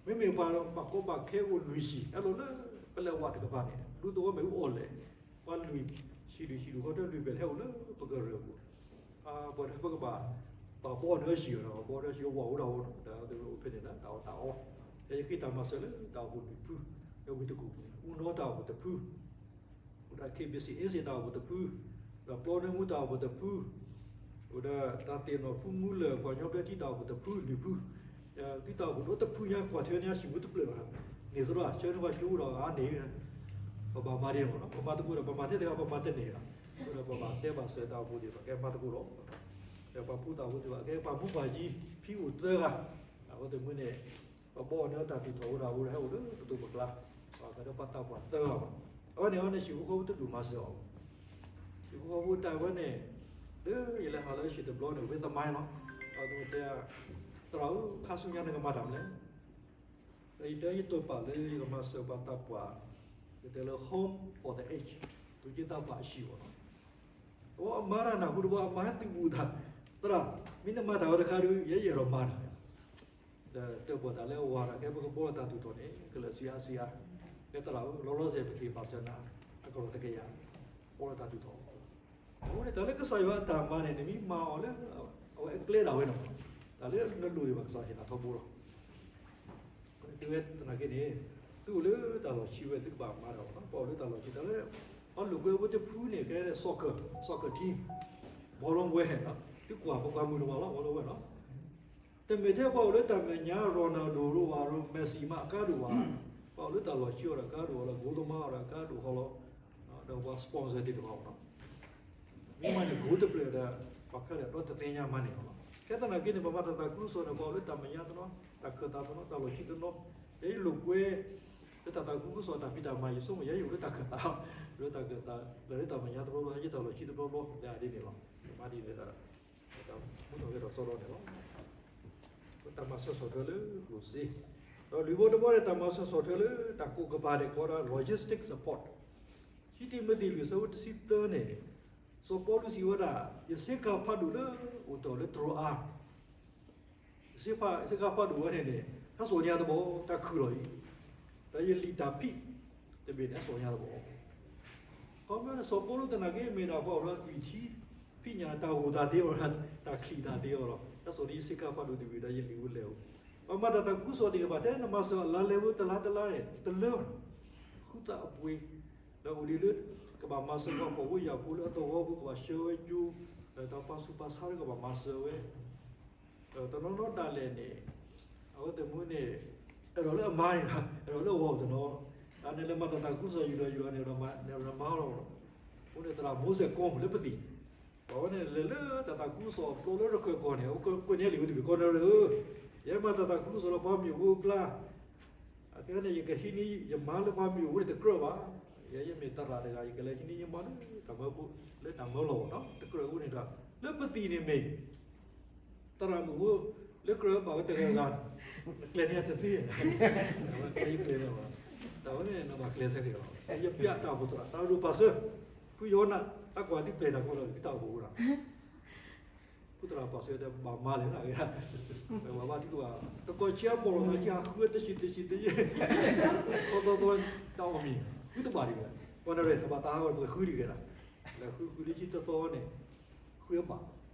မ့မ့ၢ်ပှၤဘၣ်ကီဘၣ်ခဲအိၣ်လွံၢ်ဆံ ဟဲလီၤလၢပလဲၤဝးတကပၤန့ၣ် ဒူသဝီမ့ၣ်အူအီၣ်လဲၣ်, ပှၤလွံၢ်ဆံလွံၢ်ဆံလွံၢ်ဃီတၢ လွံၢ်ဖျၢၣ်ဟဲအိၣ်လၢပကရၢၢ်ပူၤ, ပှၤတဖၣ်ပကဘၣ် ပှၤဘီအီၣ်နုၢ်အၢဆံၣ်အီၤဒီး ပှၤဘီအီၣ်နုၢ်အၢဆံၣ်အီၤဝးအိၣ်ဒၣ်ဝဲနီၤ ဒီးအိၣ်ဖဲန့ၣ်လၢတၢ်အီၣ်တၢ်အီ, ဒီးယဃ့တၢ်မၤစၢၤလၢတၢ်အိၣ်ဖှိၣ်လွံၢ်ဖု, လၢဝ့ၢ်တကူၣ်ပူၤန့ၣ် အူနီတၢ်အိၣ်ဖှိၣ်တဖု အိၣ်ဒီး ခ့ဘ့ၣ်စံၣ်အ့စ့ၣ်တၢ်အိၣ်ဖှိၣ်တဖု, ဒီးပျီနၢမူတၢ်အိၣ်ဖှိၣ်တဖု, အိၣ်ဒီးတၢ်သ့ၣ်နီၣ်ဖုမူလၢၢ် ပှၤကညီဘျၢထံတၢ်အိၣ်ဖှိၣ်တဖုလွံၢ်ဖု, သုတၢ်အိၣ်ဖှိၣ်ဒီးတဖုညါ ကွၢ်ထွဲန့ၢ်အဟံၣ်ဖိတဖျၢၣ်ဘၣ်, န့ၢ်သရၣ်ဆၢန့ၢ်ပှၤကၠိဒီးအါန့ၢ်, ပဘၣ်မၤဒ်န့ၣ်မးနီၤ ပမၤသကိးဒီး ပမၤထဲတဂၤ ပမၤတန့ၢ်ဘၣ်, အဃိဒီးပဘၣ်တဲဘၣ်စၢၤတၢ်အိၣ်ဖှိၣ်သ့ၣ်တဖၣ် ကဲမၤသကိးဒီး ဒီးပှၤဖိသၣ်ဖိသ့ၣ်တဖၣ် ကဲပှၤမူပှၤကၠံ ဖံအိၣ်သၢဂၤ, အဃိသ့ၣ်မုၢ်န့ၣ် ပဘီအီၣ်န့ၢ်တၢ်သူၣ်ထီၣ်ဝဲဒၣ်ဝဲဟဲအိၣ်လၢပဒိၣ်ပကျါ, ပှၤကဒီးပှၤသးပှၢ်သၢဂၤဘၣ်, အဝဲန့ၣ်အဝဲန့ၣ် ဟံၣ်ဖိဃီဖိတဒူၣ်မၤစၢၤအီၤ, ဟံၣ်ဖိဃီဖိတၢ်ဝဲန့ၣ် လၢယလဲၤဟးလၢဟံၣ်တဘျီန့ၣ် ဝ့သမိုင်းလီၤ, အဝဲတဲ သရၣ်ဧၢ ခါဆူညါနကမၤတၢ်မနုၤလဲၣ်, ဒီးယတဲယတိာ်ပာ်လၢယကမၤစၢၤပှၤသးပှၢ်, ယတဲလၢ Home for the Aged သူၣ်က့သးပှၢ်အဟံၣ်အီၤလီၤ, အဝဲအမၤတၢ်နၢ်ဟူတဘျီ အမၤဟဲသုးဘူးတၢ်, သရၣ် မ့ၢ်နမၤတၢ်ဝဲတခါဒီး ယဲယအဲၣ်ဒိးမၤတၢ် ဒီးတၢၣ်ပီၣ်တၢ်လၢအဝၤတၢ် ကဲပကဘီတၢ်သူၣ်ထီၣ်န့ၣ် ကလၢာ်ဆံးအါဆံးအါ, ကဲသရၣ်ဧၢ လီၤလီၤဆဲးပက့ၤပာ်စၢၤနၤ အကလီၢ်တကယၤ, ဘီလၢတၢ်သူၣ်ထီၣ်, အဃိန့ၣ် တၢ်လၢကစၢ်ယွၤအတၢ်မၤန့ၣ် နမ့ၢ်မၤအီၤလၢ အဝဲအကျဲဒၣ်ဝဲန့ၣ်, တၢ်လၢနလိၣ်ဒံးဘၣ်ကစၢ်ဟ့ၣ်နၤထီဘိလီၤ. သုဝဲသနာ်က့န့ၣ် သုအိၣ်လၢတၢ်လီၢ်ခံဝဲ သုကဘၣ်မၤတၢ်ဘၣ်နီၤ, ပှၤအိၣ်လၢတၢ်လီၢ်ခံ တၢ်လၢ ပှၤလိာ်ကွဲဖိတဖုန့ၣ် ကဲ soccer, soccer team, ဘီလီဝဲနီၤ, သုကွၢ်ပကွၢ်မုာ်တဘၣ်လီၤ ဘီလီဝဲနီၤ, တမ့ၢ်ထဲပှၤအိၣ်လၢတၢ်မဲာ်ညါ Ronaldo ဒိၣ်ဘၣ် Messi မး အကါဒိၣ်ဘၣ်, ပှၤအိၣ်လၢတၢ်လီၢ်ခံအီၤဒီးကါဒိၣ်အီၤလီၤ, ဂိသမားအီၤဒီးကါဒိၣ်ဟီလီၤ, ဒီးပှၤ sponsor သ့ၣ်တဖၣ်နီၤ မ့ၢ်မၤန့ၣ် ဂိၢ်တဖျၢၣ်ဒီး ပှၤခဲလၢာ်ဒီတသ့ၣ်ညါမၤန့ၢ်အီၤလီၤ. ခဲသနာ်က့န့ၣ် ပမၤတၢ်သးခုကစီၣ်န့ၣ် ပှၤအိၣ်လၢတၢ်မဲာ်ညါတနီၤ, တၢ်ခၢၣ်သးတနီၤ, တၢ်လီၢ်ခံတနီၤ, ယဲယလိာ်ကွဲ လၢတၢ်သးခုကစီၣ်တၢ်ဖံးတၢ်မၤ ယဆိကမိၣ် ယဲယအိၣ်လၢတၢ်ခၢၣ်သး, လၢတၢ်ခၢၣ်သး လၢတၢ်မဲာ်ညါတဘျီဘျီ ယဲတၢ်လီၢ်ခံတဘျီဘျီ လၢအဒ်န့ၣ်လီၤ. မၤဒ်န့ၣ်ဒီး တၢ်မူထီၣ်ဂဲၤထီၣ်စီဒီန့ၣ်လီၤ. တၢ်မၤစၢၤဆီၣ်ထွဲလၢကျိၣ်စ့, ဒီးလွံၢ်ဘီတဘီန့ၣ် တၢ်မၤစၢၤဆီၣ်ထွဲလၢတၢ်ကိးကပၤဒဲးကိးဒီး logistic support, ခံတံၤမသ့း လွံၢ်ဆၢဖိတဆံသၢန့ၣ်, စီၤပီလူးစံးဝဲဒၣ်, ယဆ့ကၤဖးဒိၣ်လၢအိၣ်တ့ၢ်လၢတြိၤအါ ယဆ့ကၤဖးဒိၣ်ဝဲန့ၣ်န့ၣ် ဟဲစိာ်ညါတဘီ တၢ်ခုၣ်လီၤအံၤ, ဒီးယလံာ်တၢ်ဖံးတဘ့ၣ်န့ၣ် ဟဲစိာ်ညါတဘီ, ခီဖျိန့ၣ် စီၤပီလူးသနာ်က့မ့ၢ်ဒၣ်ပှၤအိၣ်လၢအသွံၣ်ထံဖံးညၣ် တၢ်ဂိၢ်တၢ်သ့အီၤ, တၢ်ချံၣ်တၢ်သ့အီၤလီၤ. ဟဲစိာ်န့ၣ်ယဆ့ကၤဖးဒိၣ်တဘ့ၣ်ဒီးယလံာ်အိၣ်လဲၢ်အိၣ်, ပှၤမၤတၢ်သးခုကစီၣ်သ့ၣ်တဖၣ် ထဲနမၤစၢၤအလါလဲဖိတလါတလါန့ၣ် တလၢဘၣ်, ဃုသးအပှ့ၤ, ဒီးအိၣ်ဒံးလၢ ကဘၣ်မၤစၢၤပှၤဖှီၣ်ဖိယာ်ဖိလၢအသဝီဖိ ကဘၣ်ဆှၢဝဲကၠိ, ဒီးပှၤဆူးပှၤဆါလၢကဘၣ်မၤစၢၤဝဲ တနီၤနီၤဒၣ်လဲာ်န့ၣ်, အဝဲသ့ၣ်မုၢ်န့ၣ် အဲၣ်ဒိးလၢအမါန့ၣ်လီၤ, အဲၣ်ဒိးလၢအဝၤအိၣ်တနီၤ, တၢ်န့ၣ်လၢမၤတၢ်သးခုကစီၣ်ယူၢ်ဒီးယူၢ်ဒီးန့ၣ် မၤလီၤ, အဃိန့ၣ် သရၣ်မိစဲးကီလၢပသံၣ်, ပှၤဝဲန့ၣ်လဲၤလၢတၢ်သးခုကစီၣ်အဖျိလၢရခၢၣ်ကီၢ်န့ၣ် အဝဲကွဲးန့ၢ်လံာ်ဝဲတဘ့ၣ်ကီးန့ၣ်ဧၢ, ယဲမၤတၢ်သးခုကစီၣ်လၢပှၤမုၢ်အဖိအကျါ အကဲန့ၣ် ယကဟံးန့ၢ်ယမါလၢပှၤမုၢ်အဖိန့ၣ်တကြၢးဘၣ်, ယဲယမ့ၢ်သရၣ်တဂၤ ယကလဲၤဟံးန့ၢ်ယမါလၢတၢ်မၢဖိ လၢတၢ်မၢလီၢ်နီၤ တကြၢးအဃိန့ၣ်ဒီး လၢပသံၣ်န့ၣ်မ့ၢ် သရၣ်မုၣ်ဖိ လၢကြၢးဘၣ်ဝဲတဂၤဂၤ, နကျဲၤန့ၢ်တသ့, အဝဲကျဲၤန့ၢ်ဘၣ်, တၢ်ဝဲန့ၣ်နဘၣ်ကျဲးစၢးက့ၤလီၤ, ယပျဲတၢ်အိၣ်ဖှိၣ်သရၣ် တၢ်အိၣ်ဖှိၣ်ပာ်စၢၤ, ဖုယဟိၤနၢ် တၢ်ကွၢ်သုပျဲတၢ်ကီလီၤ သုတၢ်အိၣ်ဖှိၣ်အိၣ်ဒၣ် ဖုသရၣ်ပာ်စၢၤတဲဘၣ်မၤလဲၣ်နဂ့ၤ, ဝဲဘၣ်ထံကဘၣ် တကီၢ်ဆံးအပီၢ်လီၤသးဆံး ဟးဃုတဆံးတဆံးတယဲၢ်, သီသီသီ တၢ်အီၣ်မ့ၤ ဃုတဘၣ်ဒံးဝဲ, ပှၤနရဲၣ်တဘၣ်တၢ်ဟးဝဲ ပကဃုဒံးကဲဒၣ်, လဲၤဃုဃုလၢဆံတသီန့ၣ်, ဃုအဘၣ်,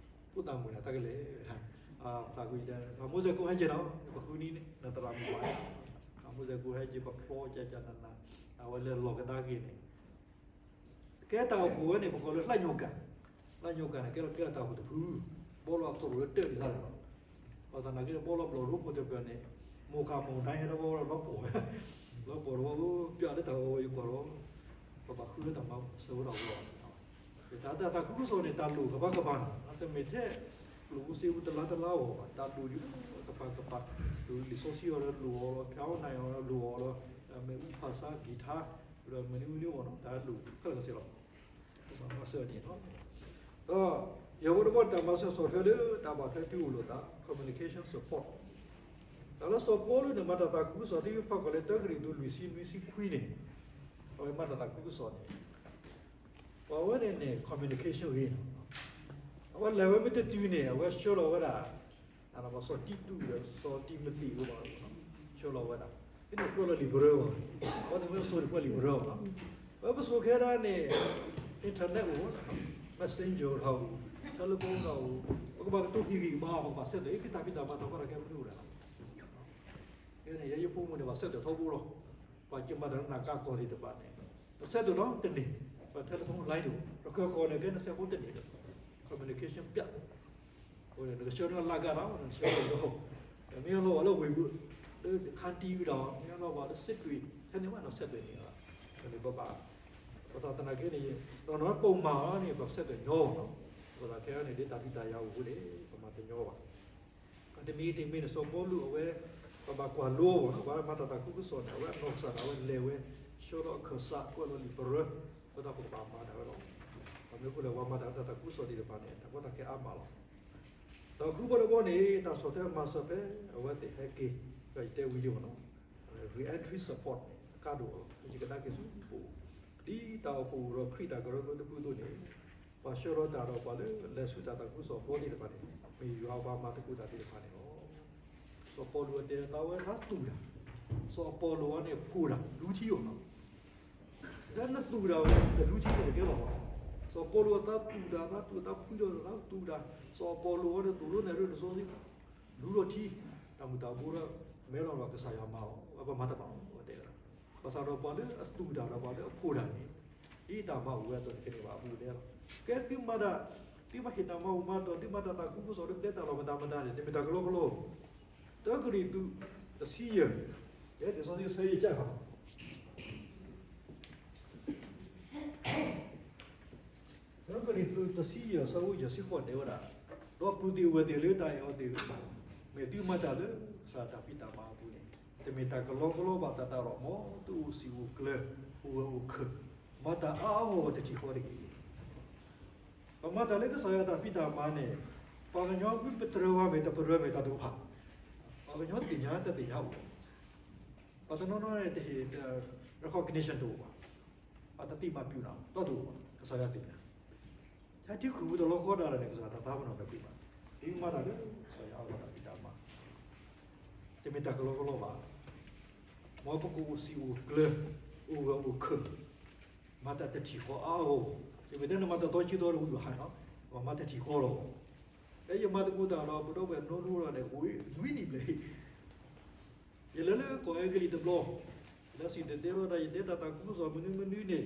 ဖိသၣ်မုၣ်န့ၣ် တၢ်ကလဲၤ, သးကွံတဲ မိစဲးကိးဟဲက့ၤနီၤ ပဃုနံၤန့ၣ် နသရၣ်မုၣ်ဘၣ်, မိစဲးကိးဟဲက့ၤ ပဖျီကကနန, အဝဲလဲၤလီၤကဒါက့ၤန့ၣ် ကဲတၢ်အိၣ်ဖှိၣ်ဝဲန့ၣ် ပကိးလၢလှညိၣ်ကၣ်, လၢညိကၤန့ၣ် ကဲလီၤကဲလီၤတၢ်ဟူးတဖု, ဘီလီၤအသရိာ်လၢတၢၢ်ဒ်သိးန့ၣ်လီၤ. ဘၣ်ဆၣ်သနာ်က့န့ၣ် ဘီလီၤဘျီၣ်ရိဖှိၣ်တဖျၢၣ်န့ၣ် မိၢ်ခးမိၢ်ဒါဟဲလၢဘီလီၤဘျီပှီၢ်, ဘျီပှီၢ်တဝီပျၢ်လၢတၢ်ဂီၤဝဲယကွၢ်လီၤ, ပဘၣ်ဃုလၢတၢ်မၤစၢၤဝဲဒၣ်အဂီၢ်လီၤ. တၢ် တၢ်သးခုကစီၣ်န့ၣ် တၢ်လိၣ်ကဘၣ်ကဘၣ်န့ၣ် တမ့ၢ်ထဲ ကျိၣ်ဖိစ့ဖိတလါတလါအဂီၢ်ဘၣ်, တၢ်လိၣ်ဒ်တကပၤကပၤ, လံာ်စီဆှံအီၤဒီးလိၣ်အီၤလီၤ, ဖဲအီၣ်နၢ်အီၤဒီးလိၣ်အီၤလီၤ, မ့ၣ်အူဖးဆါ ကံၤထါ, ဒီးမနုၤမနုၤအီၤနီၤ တၢ်လိၣ်ခဲလၢာ်ခဲဆ့လီၤ. ကဘၣ်မၤစၢၤန့ၣ်လီၤ. ဒီးယဲၢ်ဝဲတဘီတၢ်မၤစၢၤဆီၣ်ထွဲလၢတၢ်ဘၣ်ထွဲတုၤအိၣ်လိာ်သး communication support, တၢ်လၢစီၤပီလူးန့ၣ် မၤတၢ်သးခုကစီၣ် ဒ်ပဖးကွၢ်လၢတၢကရံၣ်သူးလွံၢ်ဆံနွံဆံခွံန့ၣ်, အဝဲမၤတၢ်သးခုကစီၣ်န့ၣ် ပှၤဝဲန့ၣ်န့ၣ် communication ဂ့ၤနီၤ, အဝဲလဲၤဝဲမ့ၢ်တတုၤန့ၣ် အဝဲဆှၢလီၤဝဲဒၣ် စီၤတံတူးဒီးစီၤတံမသ့းဝဲဘၣ်, ဆှၢလီၤဝဲဒၣ်, ဖဲန့ၣ်ကွဲးလီၤလံာ်ပရၢဘၣ်, အဝဲန့ၣ်ဝဲစိၤန့ၣ်ကွဲးလံာ်ပရၢဘၣ်နီၤ, ဝဲပစိၤခဲဒၣ်န့ၣ် internet အိၣ်, messenger တအိၣ်, telephone တအိၣ်, ပကဘၣ်ကတိၤဟ့ၣ်ဂံၢ်ဘါ ပကဘၣ်ဆဲးသွဲၣ် က့ၤတၢ်ဖံးတၢ်မၤတၢ်ကီတၢ်ခဲမနုၤအိၣ်ဒၣ်လီၤ. ဖဲန့ၣ် ယဲယဖိမုၣ်န့ၣ် ဘၣ်ဆဲးသွဲၣ်ထီဘိလီၤ, ပှၤကမၤတၢ်လၢနၤကါကီၢ်သ့ၣ်တဖၣ်န့ၣ် နဆဲးသွဲၣ်ဒီးတန့ၢ်, ပှၤ telephone line တအိၣ်, တကီၢ်ကီၢ်န့ၣ် ကဲနဆဲးဖိတန့ၢ်ဒီး communication ပျၢ် အဃိန့ၣ် နကဆှၢန့ၢ်လၢ်ကါဒီး နဆှၢန့ၢ်လီၤ, မ့ၢ်လီၤဘၣ်လၢဝ့ၢ်ပူၤ လၢခါတံၢ်ဝံၤဒီး မ့ၢ်လီၤဘၣ်လၢစစ်တွေ ထဲန့ၣ်ဘၣ်နီၤ ဆဲးသွဲၣ်န့ၢ်လီၤ, န့ၣ်ဘၣ်ဘၣ်, ပသးသနာ်က့န့ၣ် ဒီးနီၤပိာ်မၤအီၤန့ၣ် ပဆဲးသွဲၣ်ညီနီၤ, ပသးခဲအံၤန့ၣ် ဒ်တၢ်ဖံးတၢ်ယၤအိၣ်အဃိန့ၣ် ပမၤတညီဘၣ်. တမံၤတမံၤန့ၣ် စီၤပီလူးအဝဲ ပဘၣ်ကွၢ်လိအီၤနီၤ, ပှၤမၤတၢ်သးခုကစီၣ်န့ၣ် အဝဲအနီၢ်ကစၢ်ဒၣ်ဝဲလဲၤဝဲ ဆှၢလီၤအခၢၣ်စး ကွဲးလီၤလံာ်ပရၢ, အဃိသတးပကဘၣ်မၤတၢ်ဝဲလီၤ. ပမ့ၢ်ဃိလဲၣ် ပှၤမၤတၢ်လၢတၢ်သးခုကစီၣ်သ့ၣ်တဖၣ်န့ၣ် တၢ်ကီတၢ်ခဲအါမးလီၤ. ဒီးဃုဘီတဘီန့ၣ် တၢ်ဆီၣ်ထွဲမၤစၢၤဖဲ အဝဲသ့ၣ်ဟဲက့ၤ ဒီးယတဲဝံၤလံနီၤ, re-entry support န့ၣ် အကါဒိၣ်အီၤလီၤ, ယကဒါက့ၤဆူပအိၣ်, ဒ်တၢ်အိၣ်ဖှိၣ်အိၣ်ဒီးခရံာ်တၢ်ကရၢကရိတဖုအသိးန့ၣ် ပှၤဆှၢလီၤတၢ်ဒီးပှၤလၢလဲၤဆူတၢ်သးခုကစီၣ်ဘီသ့ၣ်တဖၣ်န့ၣ် မ့ၢ်ယွၤအပှၤမၤသကိးတၢ်သ့ၣ်တဖၣ်န့ၣ်လီၤ. စီၤပီလူးအတဲတၢ်ဝဲသးသူၣ်တၢ်, စီၤအပီလိၤအံၤန့ၣ် ဖှိၣ်တၢ် လူထံအီၤနီၤ, လၢနသူၣ်တၢ်ဝဲ တလူထံန့ၣ်တကဲလီၤဘၣ်. စီၤပီလူးအသးသူၣ်တၢ် သးသူၣ်တၢ်ဖှံဒီးသးသူၣ်တၢ်, စီၤအပီလိၤအံၤန့ၣ် သိၣ်လိနဲၣ်ရ့ၣ်လံာ်စီဆှံ လူလီၤထံ, တၢ်မုၢ်တၢ်ဘိဒီး မဲလီၤဒီးကစၢ်ယွၤမၤအီၤ, အဝဲပမၤတဘၣ်အီၤ အဝဲတဲဝဲဒၣ်. ဘၣ်ဆၣ်ဒီးပှၤလၢအသူၣ်တၢ်ဒီးပှၤလၢအဖှိၣ်တၢ်န့ၣ် ဒ်တၢ်မၤအိၣ်ဝဲအသိးန့ၣ် ကန့ၢ်ဘၣ်အဘူးအလဲလီၤ. ကဲသုမၤတၢ်, သုမၤဟ့ၣ်တၢ်မၤဘူၣ်မၤတီၢ်, သုမၤတၢ်သးခုကစီၣ် သုတဲတၢ်လီၢ်မတၤမတၤန့ၣ် တမ့ၢ်တၢ်ကလီကလီဘၣ်. တၢကရံၣ်သူး တဆံယဲၢ်, ယဲဒ်သိးသုဆၢယကၢ်ခီ တၢကရံၣ်သူး တဆံယဲၢ် အဆၢဖိယဲၢ်ဆံဃိးတဲဝဲဒၣ်, ဒီးပုၢ်သ့ၣ်ဝဲၢ်သ့ၣ်လၢတၢ်အဲၣ်အီၤသ့ၣ်ဧၢ, မ့ၢ်သုမၤတၢ်လၢကစၢ်တၢ်ဖံးတၢ်မၤအပူၤန့ၣ် တမ့ၢ်တၢ်ကလီကလီဘၣ်သတးဒီး မ်သုအိၣ်စံာ်အိၣ်ကျၢၤ အိၣ်ဂၢၢ်အိၣ်ခၢၣ်, မၤတၢ်အါအါဂီၢ်ဂီၢ်တထံၣ်ဃီတက့ၢ်. ပမၤတၢ်လၢကစၢ်ယွၤတၢ်ဖံးတၢ်မၤန့ၣ် ပှၤကညီမ့ၢ်ပတြၢၤဝဲမ့ၢ်တပတြၢၤမ့ၢ်တၢ်တအိၣ်ဘၣ်, ပှၤကညီသ့ၣ်ညါတသ့ၣ်ညါအိၣ် ပှၤတနီၤနီၤန့ၣ် တဟ့ၣ် recognition တအိၣ်ဘၣ်, အတသ့ၣ်မၤပျုၢ်နၤ ဒီးတအိၣ်ဘၣ်, ကစၢ်ယွၤသ့ၣ်ညါ. ထဲထံခုၣ်ပူၤတလီၢ်ဃီဒၣ်လဲာ်န့ၣ် ကစၢ်တၢ်သးပ့ၤနီၣ်တၢ်ကွံာ်ဘၣ်. ဒ်မၤတၢ်လၢကစၢ်ယွၤအဂီၢ်တၢ်ဖံးတၢ်မၤ တမ့ၢ်တၢ်ကလီကလီဘၣ်. မ်ပကအိၣ်စံာ်အိၣ်ကျၢၤ အိၣ်ဂၢၢ်အိၣ်ခၢၣ် မၤတၢ်တထံၣ်ဃီအါအါဂီၢ်ဂီၢ်, တမ့ၢ်ထဲနမၤတၢ်တီဆံးတီၤတဝံၤဘၣ်ဟါနီၤ, ပမၤတထံၣ်ဃီလီၤ. ဖဲယမၤသကိးတၢ်ဒီး ပဒီပုၢ်ဝဲၢ်နီၢ်နီၢ်ဒၣ်န့ၣ် အိၣ်နွံနံၣ်ဘျဲၣ် ယလဲၤလၢကီၢ်အဲကလံးတဘျီ, လၢစံၣ်တဲၤတဲလီၤတၢ် ယတဲတၢ်သးခုကစီၣ်မနုၤမနုၤန့ၣ်,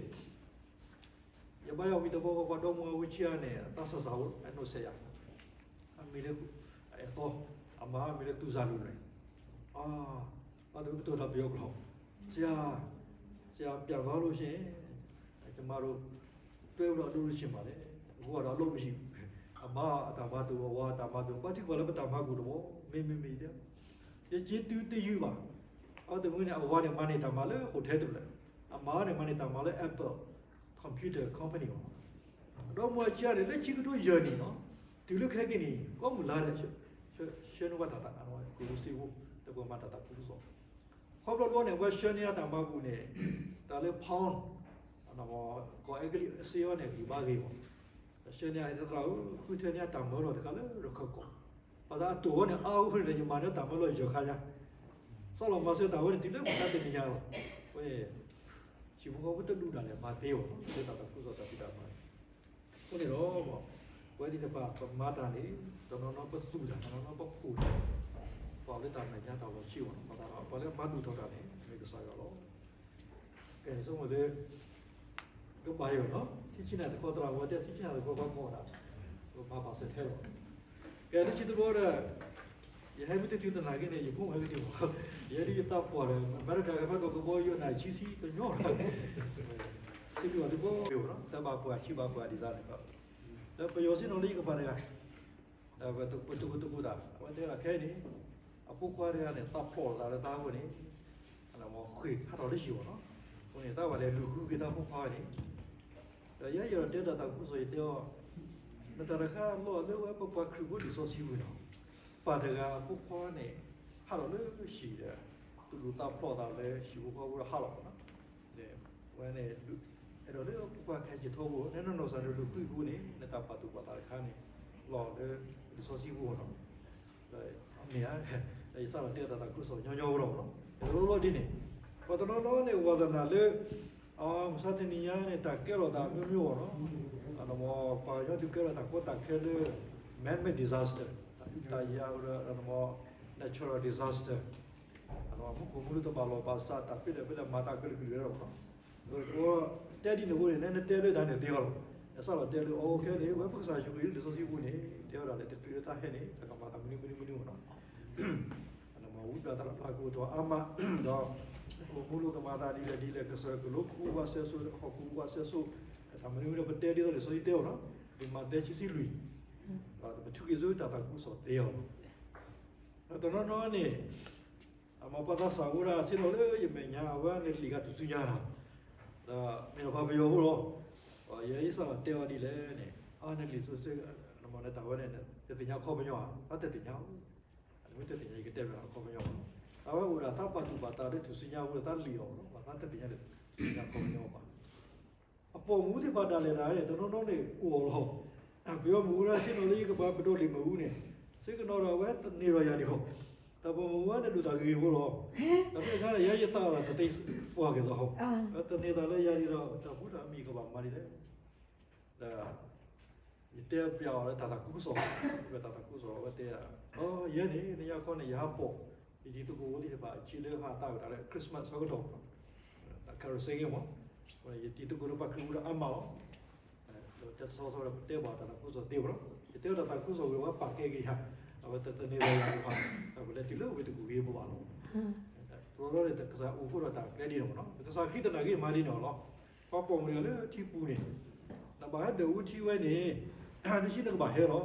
ယဘါယွၤဝံၤတဘျီဃီ ပှၤဒီမါဝၤဝံၤဆံးဧါန့ၣ် အသးစၢ်စၢ်ဧိၤ အနီၢ်ဆဲးယၤ, အမံၤလၢ အအဲၣ်သီ, အမါမံၤလၢသူၣ်စၢ်လူၤလဲၣ်, အါ, ဘၣ်ဒီးကတိၤတၢ်ပယီၤကျိာ်, ဆရာ, ဆရာပြန်သွားလို့ရှိရင် ကျမတို့ တွဲပြီးတော့ အလုပ်လုပ်ချင်ပါတယ်, အခုကတော့ အလုပ်မရှိဘူး, အမါအတၢ်မၤတအိၣ် အဝၤအတၢ်မၤတအိၣ် ဘၣ်ထံၣ်ပှၤလၢပတၢ်မၤကအိၣ်တဘျီ, မ့ၢ်မ့ၢ်မ့ၢ် ယက့ၤတုၤတယုၢ်ဘၣ်. အဝဲတမုၢ်န့ၣ် အဝၤန့ၣ် မၤန့ၢ်တၢ်မၤလၢ hotel တဖျၢၣ်, အမါန့ၣ် မၤန့ၢ်တၢ်မၤလၢ Apple computer company ဘၣ်. ဒီးမါဝၤဆံးန့ၣ် လၢခံကထိယဲၢ်နံၣ်နီၤ, တုၤလၢခဲကနံၣ်အံၤ ကိးမုၢ်လါဒီး ဆှၢန့ၢ်ဝဲတၢ်သး ကျိၣ်စ့ဖိ ဒီးပှၤမၤတၢ်သးခုကစီၣ် ခီဖျိတဘျီန့ၣ် အဝဲဆှၢန့ၢ်အတၢ်မၤပူၤန့ၣ် တၢ်လၢ pound ကီၢ်အဲကလံးအစ့အီၤန့ၣ် ဂံၢ်ဘါဂ့ၤမး, ဆှၢန့ၢ်အသရၣ်ဧၢ ဃုထၢန့ၢ်အတၢ်မၢလီၤတခါလၢရခၢၣ်ကီၢ်, ဘၣ်ဆၣ်အတိၢ်အီၤန့ၣ် အါအါဂီၢ်ဂီၢ်န့ၣ် ယမၤန့ၢ်တၢ်မၢလီၤယဲၢ်ခါညါ, စးလီၤမၤစၢၤတၢ်ဝဲန့ၣ် တုၤလၢမုၢ်နၤတနံၤညါလီၤ. အဃိန့ၣ် ဟံၣ်ဖိဃီဖိတဒူၣ်ဒၣ်လဲာ်မၤသ့အီၤ လၢတၢ်သးခုကစီၣ်တၢ်ဖံးတၢ်မၤန့ၣ် အဃိန့ၣ်ဒီး ပဝဲသ့ၣ်တဖၣ် ပမၤတၢ်န့ၣ် တနီၤနီၤပသူၣ်တၢ် တနီၤနီၤပဖှိၣ်တၢ်, ပှၤလၢတၢ်မဲာ်ညါတၢ်လီၤဆံးအီၤ ပှၤလၢမၤဒုၣ်ထီၣ်တၢ်န့ၣ် မ့ၢ်ကစၢ်ယွၤလီၤ. ကဲ ဆိကမိၣ်လၢ ကဘၣ်ယိာ်နီၤ ဆံးဆံးနၤသကိး သရၣ်ဝဲတဲ ဆံးဆံးနၤသကိး ပှၤကိးဒၣ် ပမၤဘၣ်စဲထဲလီၤ. ကဲ လၢခံတဘျီဒီး ယဟဲမ့ၢ်တတုၤတနၤက့န့ၣ် ယဖိမုၣ်ဟဲက့ၤတ့ၢ်မး, ယဲဒ်ယသးပှၢ်ဒီး အမဲရကၤကဖးဒီးကဘီယူၤအနၣ်ရံၣ်ဆံဆံတညီဒီး စ့ၢ်ကီးတဘီ တဘၣ်ပှၢ်ဆံးဘၣ်ပှၢ်ဒ်သိးန့ၣ်ဒီး ဒီးပယီၤစ့ၢ်နီၤလၢယကပၤတဂၤ ဒီးပတကိးတကိးသး အဝဲတဲဒၣ်ခဲအံၤန့ၣ် အဖိခွါတဂၤန့ၣ် သးဖျိးလိာ်သးလၢတၢ်ဂီၢ်န့ၣ် ဃ့ၢ်ဟးထီၣ်လၢဟံၣ်အီၤနီၤ, အဃိန့ၣ် တၢ်ဘၣ်လဲၤလူၤဃုက့ၤတၢ်ဖိခွါဝဲန့ၣ် ဒီးယဲယဒီးတဲတၢ်သးခုကစီၣ် ယတဲအီၤ, နတၢ်တခါလီၢ်လၢဝဲပပှၤခရံာ်ဖိလံာ်စီဆှံပူၤနီၤ, ပၢ်တဂၤအဖိခွါန့ၣ် ဟးထီၣ်လၢဟံၣ်ဒီး သူၣ်ဒူသးဖျိးသးလၢဟံၣ်ဖိဃီဖိဒီးဟးလီၤနီၤ, ဝဲန့ၣ် အဲၣ်ဒိးလၢပပှၤခဲက့ၤထီဘိ နနီၢ်နီၢ်စၢ်န့ၣ်လူၤဃုက့ၤန့ၣ် နတၢ်ပာ်သူၣ်ပာ်သးတခါန့ၣ် လီၤလၢလံာ်စီဆှံပူၤနီၤ မ့ၢ်ဧါ, ယသးလီၤတဲတၢ်သးခုကစီၣ်ညီညီလီၤနီၤ, တလီလီဒ်န့ၣ်, ပှၤတနီၤနီၤန့ၣ် ဝါသနာလၢ မုၢ်ဆါတနံၤညါန့ၣ် တၢ်ကဲထီၣ်သးအမျိုးမျိုးနီၤ, ပှၤကညီဒုးကဲထီၣ်တၢ်ကီတၢ်ခဲလၢ man-made disaster, တၢ်အုးတၢ်ယၤဒီး natural disaster, မူခိၣ်မူလၢတဘၣ်လီၢ်ဘၣ်စး တၢ်ဖဲလဲၣ်ဖဲလဲၣ်မၤတၢ်ကလုာ်ကလုာ်ဝဲဒၣ်နီၤ, တဲဒ်န့ၣ်အဃိန့ၣ် နတဲလၢတၢ်န့ၣ်သ့အီၤလီၤ, ယသးလီၤတဲလၢ အခဲန့ၣ် ဝဲပကစၢ်ယ့ၣ်ၡူးခရံာ်လံာ်စီဆှံပူၤန့ၣ် တဲဝဲဒၣ်လၢတချုးလၢတၢ်ဟဲန့ၣ် တၢ်ကမၤသးမနုၤမနုၤမနုၤနီၤ ဝံဘျၣ်တၢ်လၢပျၢ်ကအိၣ်ထီၣ်အါမး, ဒီးမူခိၣ်မူလၢကမၤသးဒ်လဲၣ်ဒ်လဲၣ် ကစၢၢ်ကလိခိၣ်ဝါစဲစိ ဟီၣ်ခိၣ်ဝါစဲစိ, တၢ်မနုၤမနုၤပတဲဒ်သိးလံာ်စီဆှံတဲအီၤနီၤ, ဒ်မးသဲခံဆံလွံၢ်, ဒီးပထုးက့ၤဆူတၢ်သးခုကစီၣ်သ့အီၤလီၤ, ဒီးတနီၤနီၤန့ၣ် အမ့ၢ်ပှၤသးစၢ်အိၣ်ဒၣ်ဆ့ၣ်နီၤလၢယမဲာ်ညါ အဝဲန့ၣ်လံာ်ဂၤတစုညါနီၤ, ဒီးမ့ၢ်ဒီးပှၤပယီၤဖိလီၤ, ယဲယသးလီၤတဲအီၤဒ်လဲၣ်န့ၣ် အါန့ၣ်လံာ်စီဆှံ နမ့ၢ်နတၢ်ဝဲန့ၣ် တသ့ၣ်ညါခီပညီဧါ, တၢ်တသ့ၣ်ညါ မ့ၢ်တသ့ၣ်ညါယကတဲဘၣ်အခီပညီဘၣ်, အဝဲအိၣ်ဒၣ်တၢ်ပာ်သူၣ်ပာ်သးလၢထူၣ်စုညါအဃိ တၢ်လံာ်အီၤလီၤ, တၢ်တသ့ၣ်ညါလၢထူၣ်စုညါခီပညီဘၣ်, အပိာ်မုၣ်သ့ၣ်တဖၣ်ဒၣ်လဲာ်ဒၣ်န့ၣ် တနီၤနီၤန့ၣ်အိၣ်အီၤလီၤ, ပယီၤမုၣ်ဝဲဒၣ်ဆ့ၣ်နီၤလၢယကပၤပဒိၣ်လံာ်မ့ၣ်အူန့ၣ်, စ့ၢ်ကနီၤဒီးအဝဲသန့ၤဒီးယၤဒံးဃီ, တၢ်ပိာ်မုၣ်ဝဲန့ၣ်ဒိၣ်တၢ်ဂ့ၤဖိလီၤ, တၢ်ဖဲခါန့ၣ် ယဲယသးလီၤတသ့ပှၤက့ၤသီ, အဝဲသန့ၤသးလၢယၤဒံးဒီး တၢ်ဖိတၢ်မံၤကဘၣ်မၤဒ်လဲၣ် ဒီး ယတဲပျးအီၤလၢတၢ်သးခုကစီၣ်, ဝဲတၢ်သးခုကစီၣ် အဝဲတဲ, ယဲန့ၣ် နညါခီန့ၣ် ယဟးပိာ်, ယတံၤသကိးဖိသ့ၣ်တဖၣ် အခံလၢဟးသးဝဲဒၣ်လၢ Christmas ဆၢကတီၢ်, တၢ် carol singing မ့ၢ်, ယတံၤသကိးလၢပှၤခရံာ်ဖိဒီးအါမးလီၤ, ဒီးတဲတဆီဆီဒီး ပတဲဘၣ်တၢ်သးခုကစီၣ်သ့ဝဲလီၤ, ယတဲအီၤတၢ်သးခုကစီၣ်ဝံၤ အဝဲပာ်ကဲက့ၤယၤ, အဝဲတသန့ၤဘၣ်ယၤတဖၣ်, ဒီးပလဲၤတုၤလၢဝ့ၢ်တကူၣ်ဂ့ၤဖိဘၣ်လီၤ, တဘျီဘျီန့ၣ် ကစၢ်အိၣ်ဖှိၣ်ဒီးတၢ်ကျဲဒ်န့ၣ်မ့ၢ်နီၤ, ကစၢ်ခရံာ်တနာ်က့ၤမၤဒ်န့ၣ်လီၤ, ပှၤပိာ်မုၣ်တဂၤလၢထံပူၤန့ၣ်, နဘၣ်ဟဲဒၢးအူထံဝဲန့ၣ်, ဒ်ဆံနကဘၣ်ဟဲလီၤ,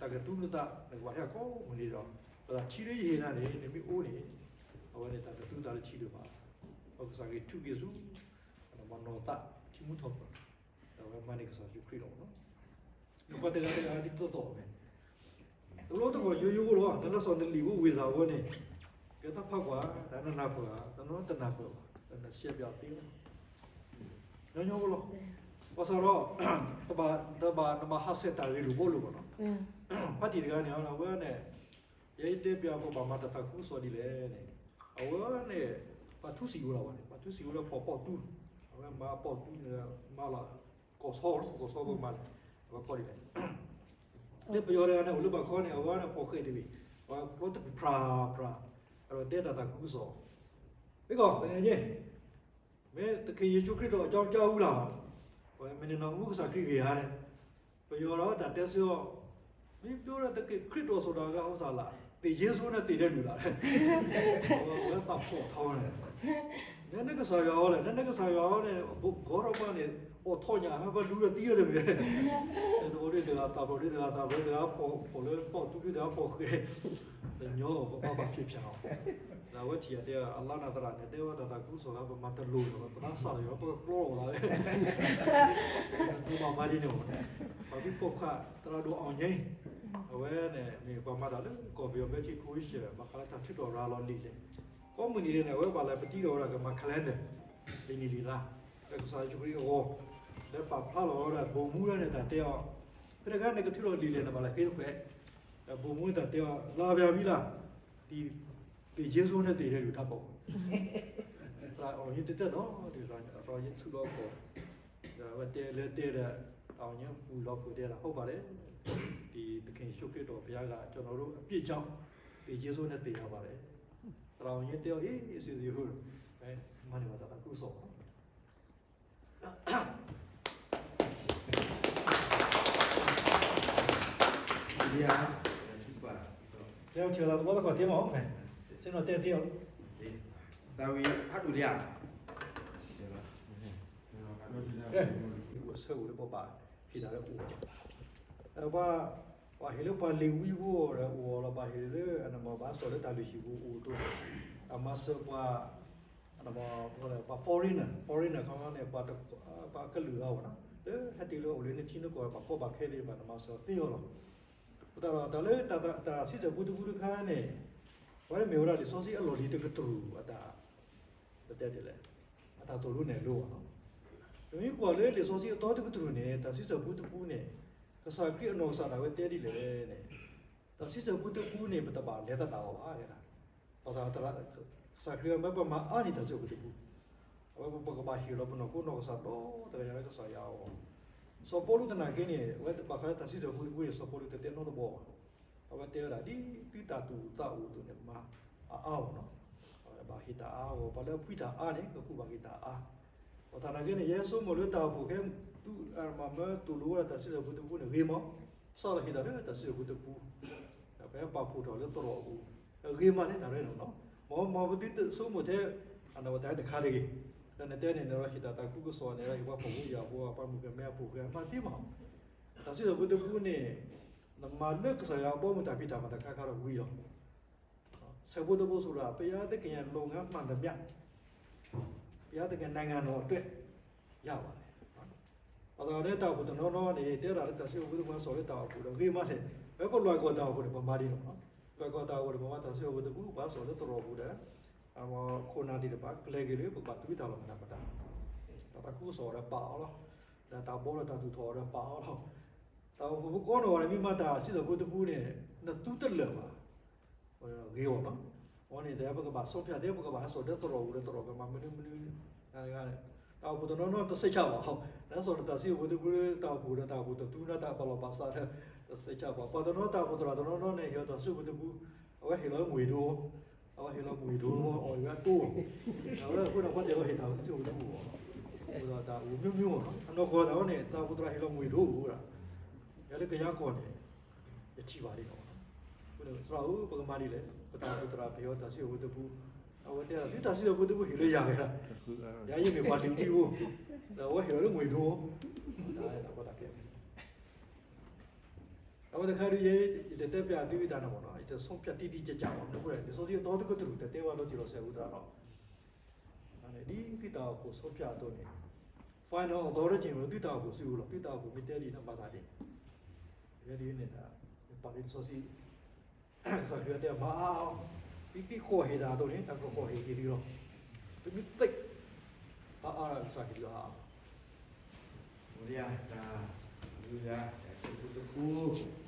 တၢ်ကသူနသး နကဘၣ်ဟဲအခီပညီဒီး, ပသးထံလၢယဟ့ၣ်နၤန့ၣ် နမ့ၢ်အိၣ်န့ၣ်, အဝဲန့ၣ်တၢ်ကသူသးလၢထံဒၢးဘၣ်, ပကစၢ်ခရံာ်ထုးက့ၤဆူ နီၢ်သးထံမူထီၣ်ပၢၢ်, ဒီးအဝဲမၤန့ၢ်ကစၢ်ယ့ၣ်ၡူးခရံာ်လီၤမ့ၢ်နီၤ, ပှၤတဂၤတဂၤဒ်သိးသိးန့ၣ် တဘျီတခီၣ်ယိယိဖိလီၤ, နလၢစီၤနလံာ်ဖိဝ့ၢ်စၢ်ဖိန့ၣ်, ကဲတၢ်ဖးကွၢ်, တၢ်နနၢ်ပၢၢ်ဧါ, တနီၤတနၢ်ပၢၢ်ဘၣ်, တနၢ်ရှဲပၠးသ့လီၤ, ညီညီဖိလီၤ, ဘၣ်ဆၣ်ဒီး, တဘၣ်, တဘၣ်, နဘၣ်ဟးဆှဲးတၢ်ဂ့ၢ်လိာ်ဘှီလိာ်ဘၣ်နီၤ, ဖါတံၢ်တဂၤန့ၣ် အဝဲန့ၣ်, ယဲယတဲပၠးပဘၣ်မၤတၢ်သးခုကစီၣ်ဒ်လဲၣ်န့ၣ်, အဝဲန့ၣ်, ပှၤထူစံၣ်ဝဲလီၤဘၣ်န့ၣ်, ပှၤထူစံၣ်ဝဲလၢဖီၣ်ပီၣ်တူ, အဝဲမၤပီၣ်တူန့ၣ်, မၤလီၤ, ကီၢ်ဆီ, ကီၢ်ဆီဖိမၤန့ၣ်, အဝဲကီၢ်ဒ်လဲၣ် လၢပယီၤတဂၤန့ၣ် အိၣ်လၢဘၣ်ခီန့ၣ် အဝဲန့ၣ်ဖီၣ်ဃဲးတဘ့ၣ်, အဝဲကျီတပံၤဖြးဖြး, အဝဲတဲတၢ်သးခုကစီၣ်, မ့ၢ်ကီၢ်, မ့ၢ်သခင်ယေရှုခရစ်တော်အကြောင်းကြားဘူးလား, မ့ၢ်နနီၢ်ဟူကစၢ်ခရံာ်ဂ့ၢ်ဧါန့ၣ်, ပယီၤဒီးတၢ်တဲဆၢအီၤ, မ့ၢ်ပြောတဲ့သခင်ခရစ်တော်ဆိုတာက ဟုတ်လား, သခင်ယေရှုနဲ့သေတဲ့လူလား, အဝဲသးဖီၣ်ထီန့ၣ် နဲန့ၣ်ကစၢ်ယွၤအီၤလဲၣ်, နဲန့ၣ်ကစၢ်ယွၤအီၤန့ၣ်, ဂီၤထီၣ်ဘၣ်န့ၣ်, အိၣ်ထီၣ်ညၣ်ဟဲဘၣ်ဒူဒီးသံအီၤတမ့ၢ်, တဘျီဒ်တဂၤသးဖီၣ်ဒ်တဂၤသးဖီၣ်, တဂၤဖီၣ်လၢပီၣ်တူဒ်တဂၤဖီၣ်ဃဲး, တညီဘၣ်ဘၣ်ဖံးဖျါအီၤ, ဒီးအဝဲထံၣ်အတဲအလါနၤသရၣ်န့ၣ် တဲဝဲတၢ်သးခုကစီၣ်လၢပမၤတလိၤဒီး ပသးစၢ်ယွၤ ပကကျီလီၤသးလဲၣ်, ပမၤမၤဒ်န့ၣ်, ပှၤဘံၣ်ပိာ်ခွါသရၣ်ဒိၣ်အီၣ်ညါ, အဝဲန့ၣ် မ့ၢ်ပှၤမၤတၢ်လၢကီၢ်ပယီၤဘဲထံခိဝ်ဆၢၣ် ဘၣ်ဃးလၢတၢ်ထုးထီၣ်ရၤလီၤလံာ်လဲၣ်, ကိးမုၢ်နံၤန့ၣ် အဝဲဘၣ်လဲၤပတံထီၣ်ဝဲဒၣ်ကမၤ calendar လံာ်နံၣ်လံာ်လါ, လၢကစၢ်ယ့ၣ်ၡူးခရံာ်အဂီၢ်, လၢပာ်ဖျါလီၤဝဲဒၣ် ဗိုလ်မှူး ဒၣ်န့ၣ်တၢ်တဲအီၤ, ဖဲတခါန့ၣ်ကထုးထီၣ်လံာ်လဲၣ်န့ၣ် ဘၣ်လဲၤဃ့တခွဲး, ဒီး ဗိုလ်မှူး တၢ်တဲအီၤ လါဗျာပြီလား, ဒီ သခင်ယေရှုနဲ့သေတဲ့လူ ထပ်ပေါ့, သရၣ်အီၣ်ညါတတဲနီၤ, ဒီးသရၣ်အီၣ်ညါဆူၣ်လီၤကိာ်, ဒီးအဝဲတဲလၢတဲဒီး, အီၣ်ညါပူၤလီၤကိာ်တဲဒီး ဟုတ်ပါတယ်, ဒီသခင်ယေရှုခရစ်တော်ဘုရားက ကျွန်တော်တို့အပြစ်ကြောင့် သေ၊ ယေရှုနဲ့သေရပါတယ်, သရၣ်အီၣ်ညါတဲအီၤ အ့ စံးစံးဖိ, မၤန့ၢ်ဘၣ်တၢ်သးခုကစီၣ် ယၤ, ကဲထီၣ်လီၤကဘီသခီၣ်တ့မး, ဆ့ၣ်နီၤတဲသ့အီၤ, တၢ်ဝံၤဟးဒူၣ်လံဧါ, အဆၢအိၣ်လၢပဘၣ်ဟ့ၣ်တၢ်လၢအိၣ်, ပှၤဟ့ၣ်လၢပှၤလ့ၤဝံဖိဒီးအိၣ်လီၤ, ပှၤဟ့ၣ်လၢအနမၤဘၣ်စီၣ်လၢတၢ်လုၢ်ဟံၣ်ပူၤအိၣ်အသိး, အမၤစၢၤပှၤ ပှၤ foreigner, foreigner ခီန့ၣ် ပှၤကလုာ်အဂၤဘၣ်နီၤ, လၢဟဲတုၤလၢအိၣ်လၢနထံနကီၢ် ပှၤကီဘၣ်ခဲသ့ၣ်တဖၣ် နမၤစၢၤသ့အီၤလီၤ. အဃိသတးဒီး တၢ်လၢတၢ်စံးထီၣ်ပတြၢၤဖိတဖုတခါန့ၣ်, ပှၤမ့ၢ်ဝဲဒၣ်လံာ်စီဆှံအလီၢ်လံၤတကတြူၢ်အတၢ်, ပတဲဒ်လဲၣ်, အတၢ်သိၣ်လိနဲၣ်လိဘၣ်နီၤ. ပမ့ၢ်ကွၢ်လၢလံာ်စီဆှံအသီတကတြူၢ်န့ၣ် တၢ်စံးထီၣ်ပတြၢၤဖိတဖုန့ၣ်, ကစၢ်ခရံာ်အနီၢ်ကစၢ်ဒၣ်ဝဲတဲဒ်လဲၣ်န့ၣ်, တၢ်စံးထီၣ်ပတြၢၤဖိတဖုန့ၣ် ပတဘၣ်လဲၤသဒၣ်အီၤဘၣ်, ဘၣ်ဆၣ် ကစၢ်ခရံာ်အမၢပမၤအါန့ၢ်တၢ်စံးထီၣ်ပတြၢၤဖိတဖု, အဝဲပကဘၣ်ဟ့ၣ်လီၤပနီၢ်ခိနီၢ်ကစၢ်ဒီတဂၤညါလၢကစၢ်ယွၤအဂီၢ်. စီၤပီလူးသနာ်က့န့ၣ် အဝဲဘၣ်ဃးလၢတၢ်စံးထီၣ်ပတြၢၤဖိတဖုန့ၣ် စီၤပီလူးတတဲနီတဘီဘၣ်. အဝဲတဲဝဲဒၣ် ဒ်သုတၢ်သူၣ်အိၣ်သးအိၣ်အသိးန့ၣ် မၤအါအါအီၤနီၤ. အဝဲဘၣ်ဟ့ၣ်တၢ်အါအါဂီၢ်, ပှၤလၢအဖှံတၢ်အါန့ၣ် ကကူးဘၣ်က့ၤတၢ်အါ. ဘၣ်ဆၣ်သနာ်က့န့ၣ် ယဲဆိကမိၣ်လၢတၢ်အိၣ်ဖှိၣ်ခဲ သုမၤမၢသိၣ်လိဝဲဒၣ်တၢ်စံးထီၣ်ပတြၢၤဖိတဖုန့ၣ် ဂ့ၤမး, စးထီၣ်ဟ့ၣ်တၢ်လၢတၢ်စံးထီၣ်ပတြၢၤဖိတဖု, ပဟဲပာ်ဖှိၣ်ထီၣ်လၢသရိာ်အပူၤ, ဂ့ၤမးန့ၣ်တၢ်ရဲၣ်န့ၣ်နီၤ. မ်ပသုဆိကမိၣ်ထဲ အဝဲတၢ်တခါတဂ့ၤ, ဒီးနတဲန့ၣ် နဟ့ၣ်တၢ်သးခုကစီၣ်န့ၣ် ဟ့ၣ်ပှၤဖှီၣ်ဖိယာ်ဖိ ပှၤမုၣ်ကမဲအဖိၣ်ဃဲမၤသ့မး. တၢ်စံးထီၣ်ပတြၢၤဖိတဖုန့ၣ် နမၤလၢကစၢ်ယွၤအဘီအမုၢ်တၢ်ဖံးတၢ်မၤတခါခါဒီးဝံၤလီၤ. ဆၢဖိတဘိစူၤလၢ ဘုရားသခင်ရဲ့လုပ်ငန်းမှန်သမျှ ဘုရားသခင်နိုင်ငံတော်အတွက် ရပါတယ်. ဘၣ်ဆၣ်န့ၣ် တၢ်အိၣ်ဖှိၣ်တနီၤနီၤန့ၣ် တဲဒၣ်လၢတၢ်စံးထီၣ်ပတြၢၤဖိတဖု ပှၤစီၣ်လၢတၢ်အိၣ်ဖှိၣ်ဒီး ဂ့ၤမးလဲၣ်, ဝဲပလွဲၢ်ကီၢ်တၢ်အိၣ်ဖှိၣ်န့ၣ် ပမၤဒ်န့ၣ်လီၤ. လွဲၢ်ကီၢ်တၢ်အိၣ်ဖှိၣ်န့ၣ် ပမၤတၢ်စံးထီၣ်ပတြၢၤဖိ ပှၤစီၣ်လၢသရိာ်ပူၤဒီး ခိၣ်နၢ်သ့ၣ်တဖၣ် ကျဲၤက့ၤလၢပကဘၣ်သူတၢ်လီၢ်မနုၤမတၤ, တၢ်သးခုကစီၣ်ဒီးပာ်အီၤလီၤ, ဒီးတၢ်ဘီဒီးတၢ်သူၣ်ထီၣ်ဒီးပာ်အီၤလီၤ. တၢ်အိၣ်ဖှိၣ်ဖိကိးနီၢ်ဂၤဒဲး မ့ၢ်မၤတၢ်စံးထီၣ်ပတြၢၤဖိတဖုန့ၣ် နသူတလၢာ်ဘၣ် ဂ့ၤအီၤနီၤ. အဃိန့ၣ် တဲပကဘၣ်ဆုံးဖြတ် တဲပကဘၣ်ဟဲစိာ်ဒီးသရိာ်ပူၤဒီး သရိာ်ကမၤမနုၤမနုၤ, တၢ်အိၣ်ဖှိၣ်တနီၤနီၤတစဲးဆၣ်ဘၣ်, နဟဲစိာ်ဒီးတၢ်စံးထီၣ်ပတြၢၤဖိတဖု တၢ်အိၣ်ဖှိၣ်ဒီးတၢ်အိၣ်ဖှိၣ်တသူနီတၢ်ဘၣ်လီၤဘၣ်စးဒီး တစဲးဆၣ်ဘၣ်. ပှၤတနီၤတၢ်အိၣ်ဖှိၣ်သရၣ်တနီၤနီၤန့ၣ် ဟ့ၣ်အီၤတၢ်စံးထီၣ်ပတြၢၤဖိတဖု, အဝဲဟ့ၣ်လီၤမ့ၢ်ဒိ, အဝဲဟ့ၣ်လီၤမ့ၢ်ဒိ, အဝဲအဃိန့ၣ် ပှၤတဲလီၤဟ့ၣ်တၢ်စံးထီၣ်ပတြၢၤဖိတဖု, အဃိဒီးတၢ်အိၣ်မ့ၢ်မ့ၢ်အီၤနီၤ. အနီၢ်ကီၢ်တၢ်ဝဲန့ၣ် တၢ်အိၣ်ဖှိၣ်သရၣ်ဟ့ၣ်လီၤမ့ၢ်ဒိအိၣ်ဒၣ်, ယၤလၢကယၤကီၢ်န့ၣ် ယထံၣ်ဘၣ်ဒ်န့ၣ်လီၤ. အဃိန့ၣ် သရၣ်ဧၢ ပကမၤဒ်လဲၣ်, ပတၢ်အိၣ်ဖှိၣ်သရၣ်ပဟ့ၣ်အီၤတၢ်စံးထီၣ်ပတြၢၤဖိတဖု, အဝဲတဲဒၣ် သုတၢ်စံးထီၣ်ပတြၢၤဖိတဖုဟ့ၣ်လၢယၤဝဲဒၣ်, ယၤယမ့ၢ်ပှၤလ့ၤဝံဖိ, ဒီးအဝဲဟ့ၣ်လီၤလၢမ့ၢ်ဒိ, တၢ်ကီတၢ်ခဲ အဝဲတခါဒုး ယတတဲပျးသုတၢ်န့ၣ်မ့ၢ်နီၤ, ယတဆုံးဖြတ်တိတိကျကျဘၣ်, မနုၤအဃိလဲၣ်, လံာ်စီဆှံအသီတကတြူၢ် တတဲဝဲလီၤတံၢ်လီၤဆဲးအဃိသတးဒီး, ဒ်သုတၢ်အိၣ်ဖှိၣ်ဆုံးဖြတ်အသိးန့ၣ်, final authority မ့ၢ်သုတၢ်အိၣ်ဖှိၣ်စုပူၤလီၤ, သုတၢ်အိၣ်ဖှိၣ်မ့ၢ်တဲဒ်န့ၣ်ဘၣ်ဆၣ်ဒ်န့ၣ်, ယဲဒ်န့ၣ် ပာ်လံလံာ်စီဆှံ ကစၢ်ခရံာ်တဲမၤအါအါ, သုသံကွၢ်ဟ့ၣ်တၢ်အသိးန့ၣ် တၢ်ကကွၢ်ဟ့ၣ်က့ၤသုလီၤ, သုမ့ၢ်သ့ၣ်, အါအါ ကစၢ်ခရံာ်အါအါ, တၢ်စံးထီၣ်ပတြၢၤဖိတဖု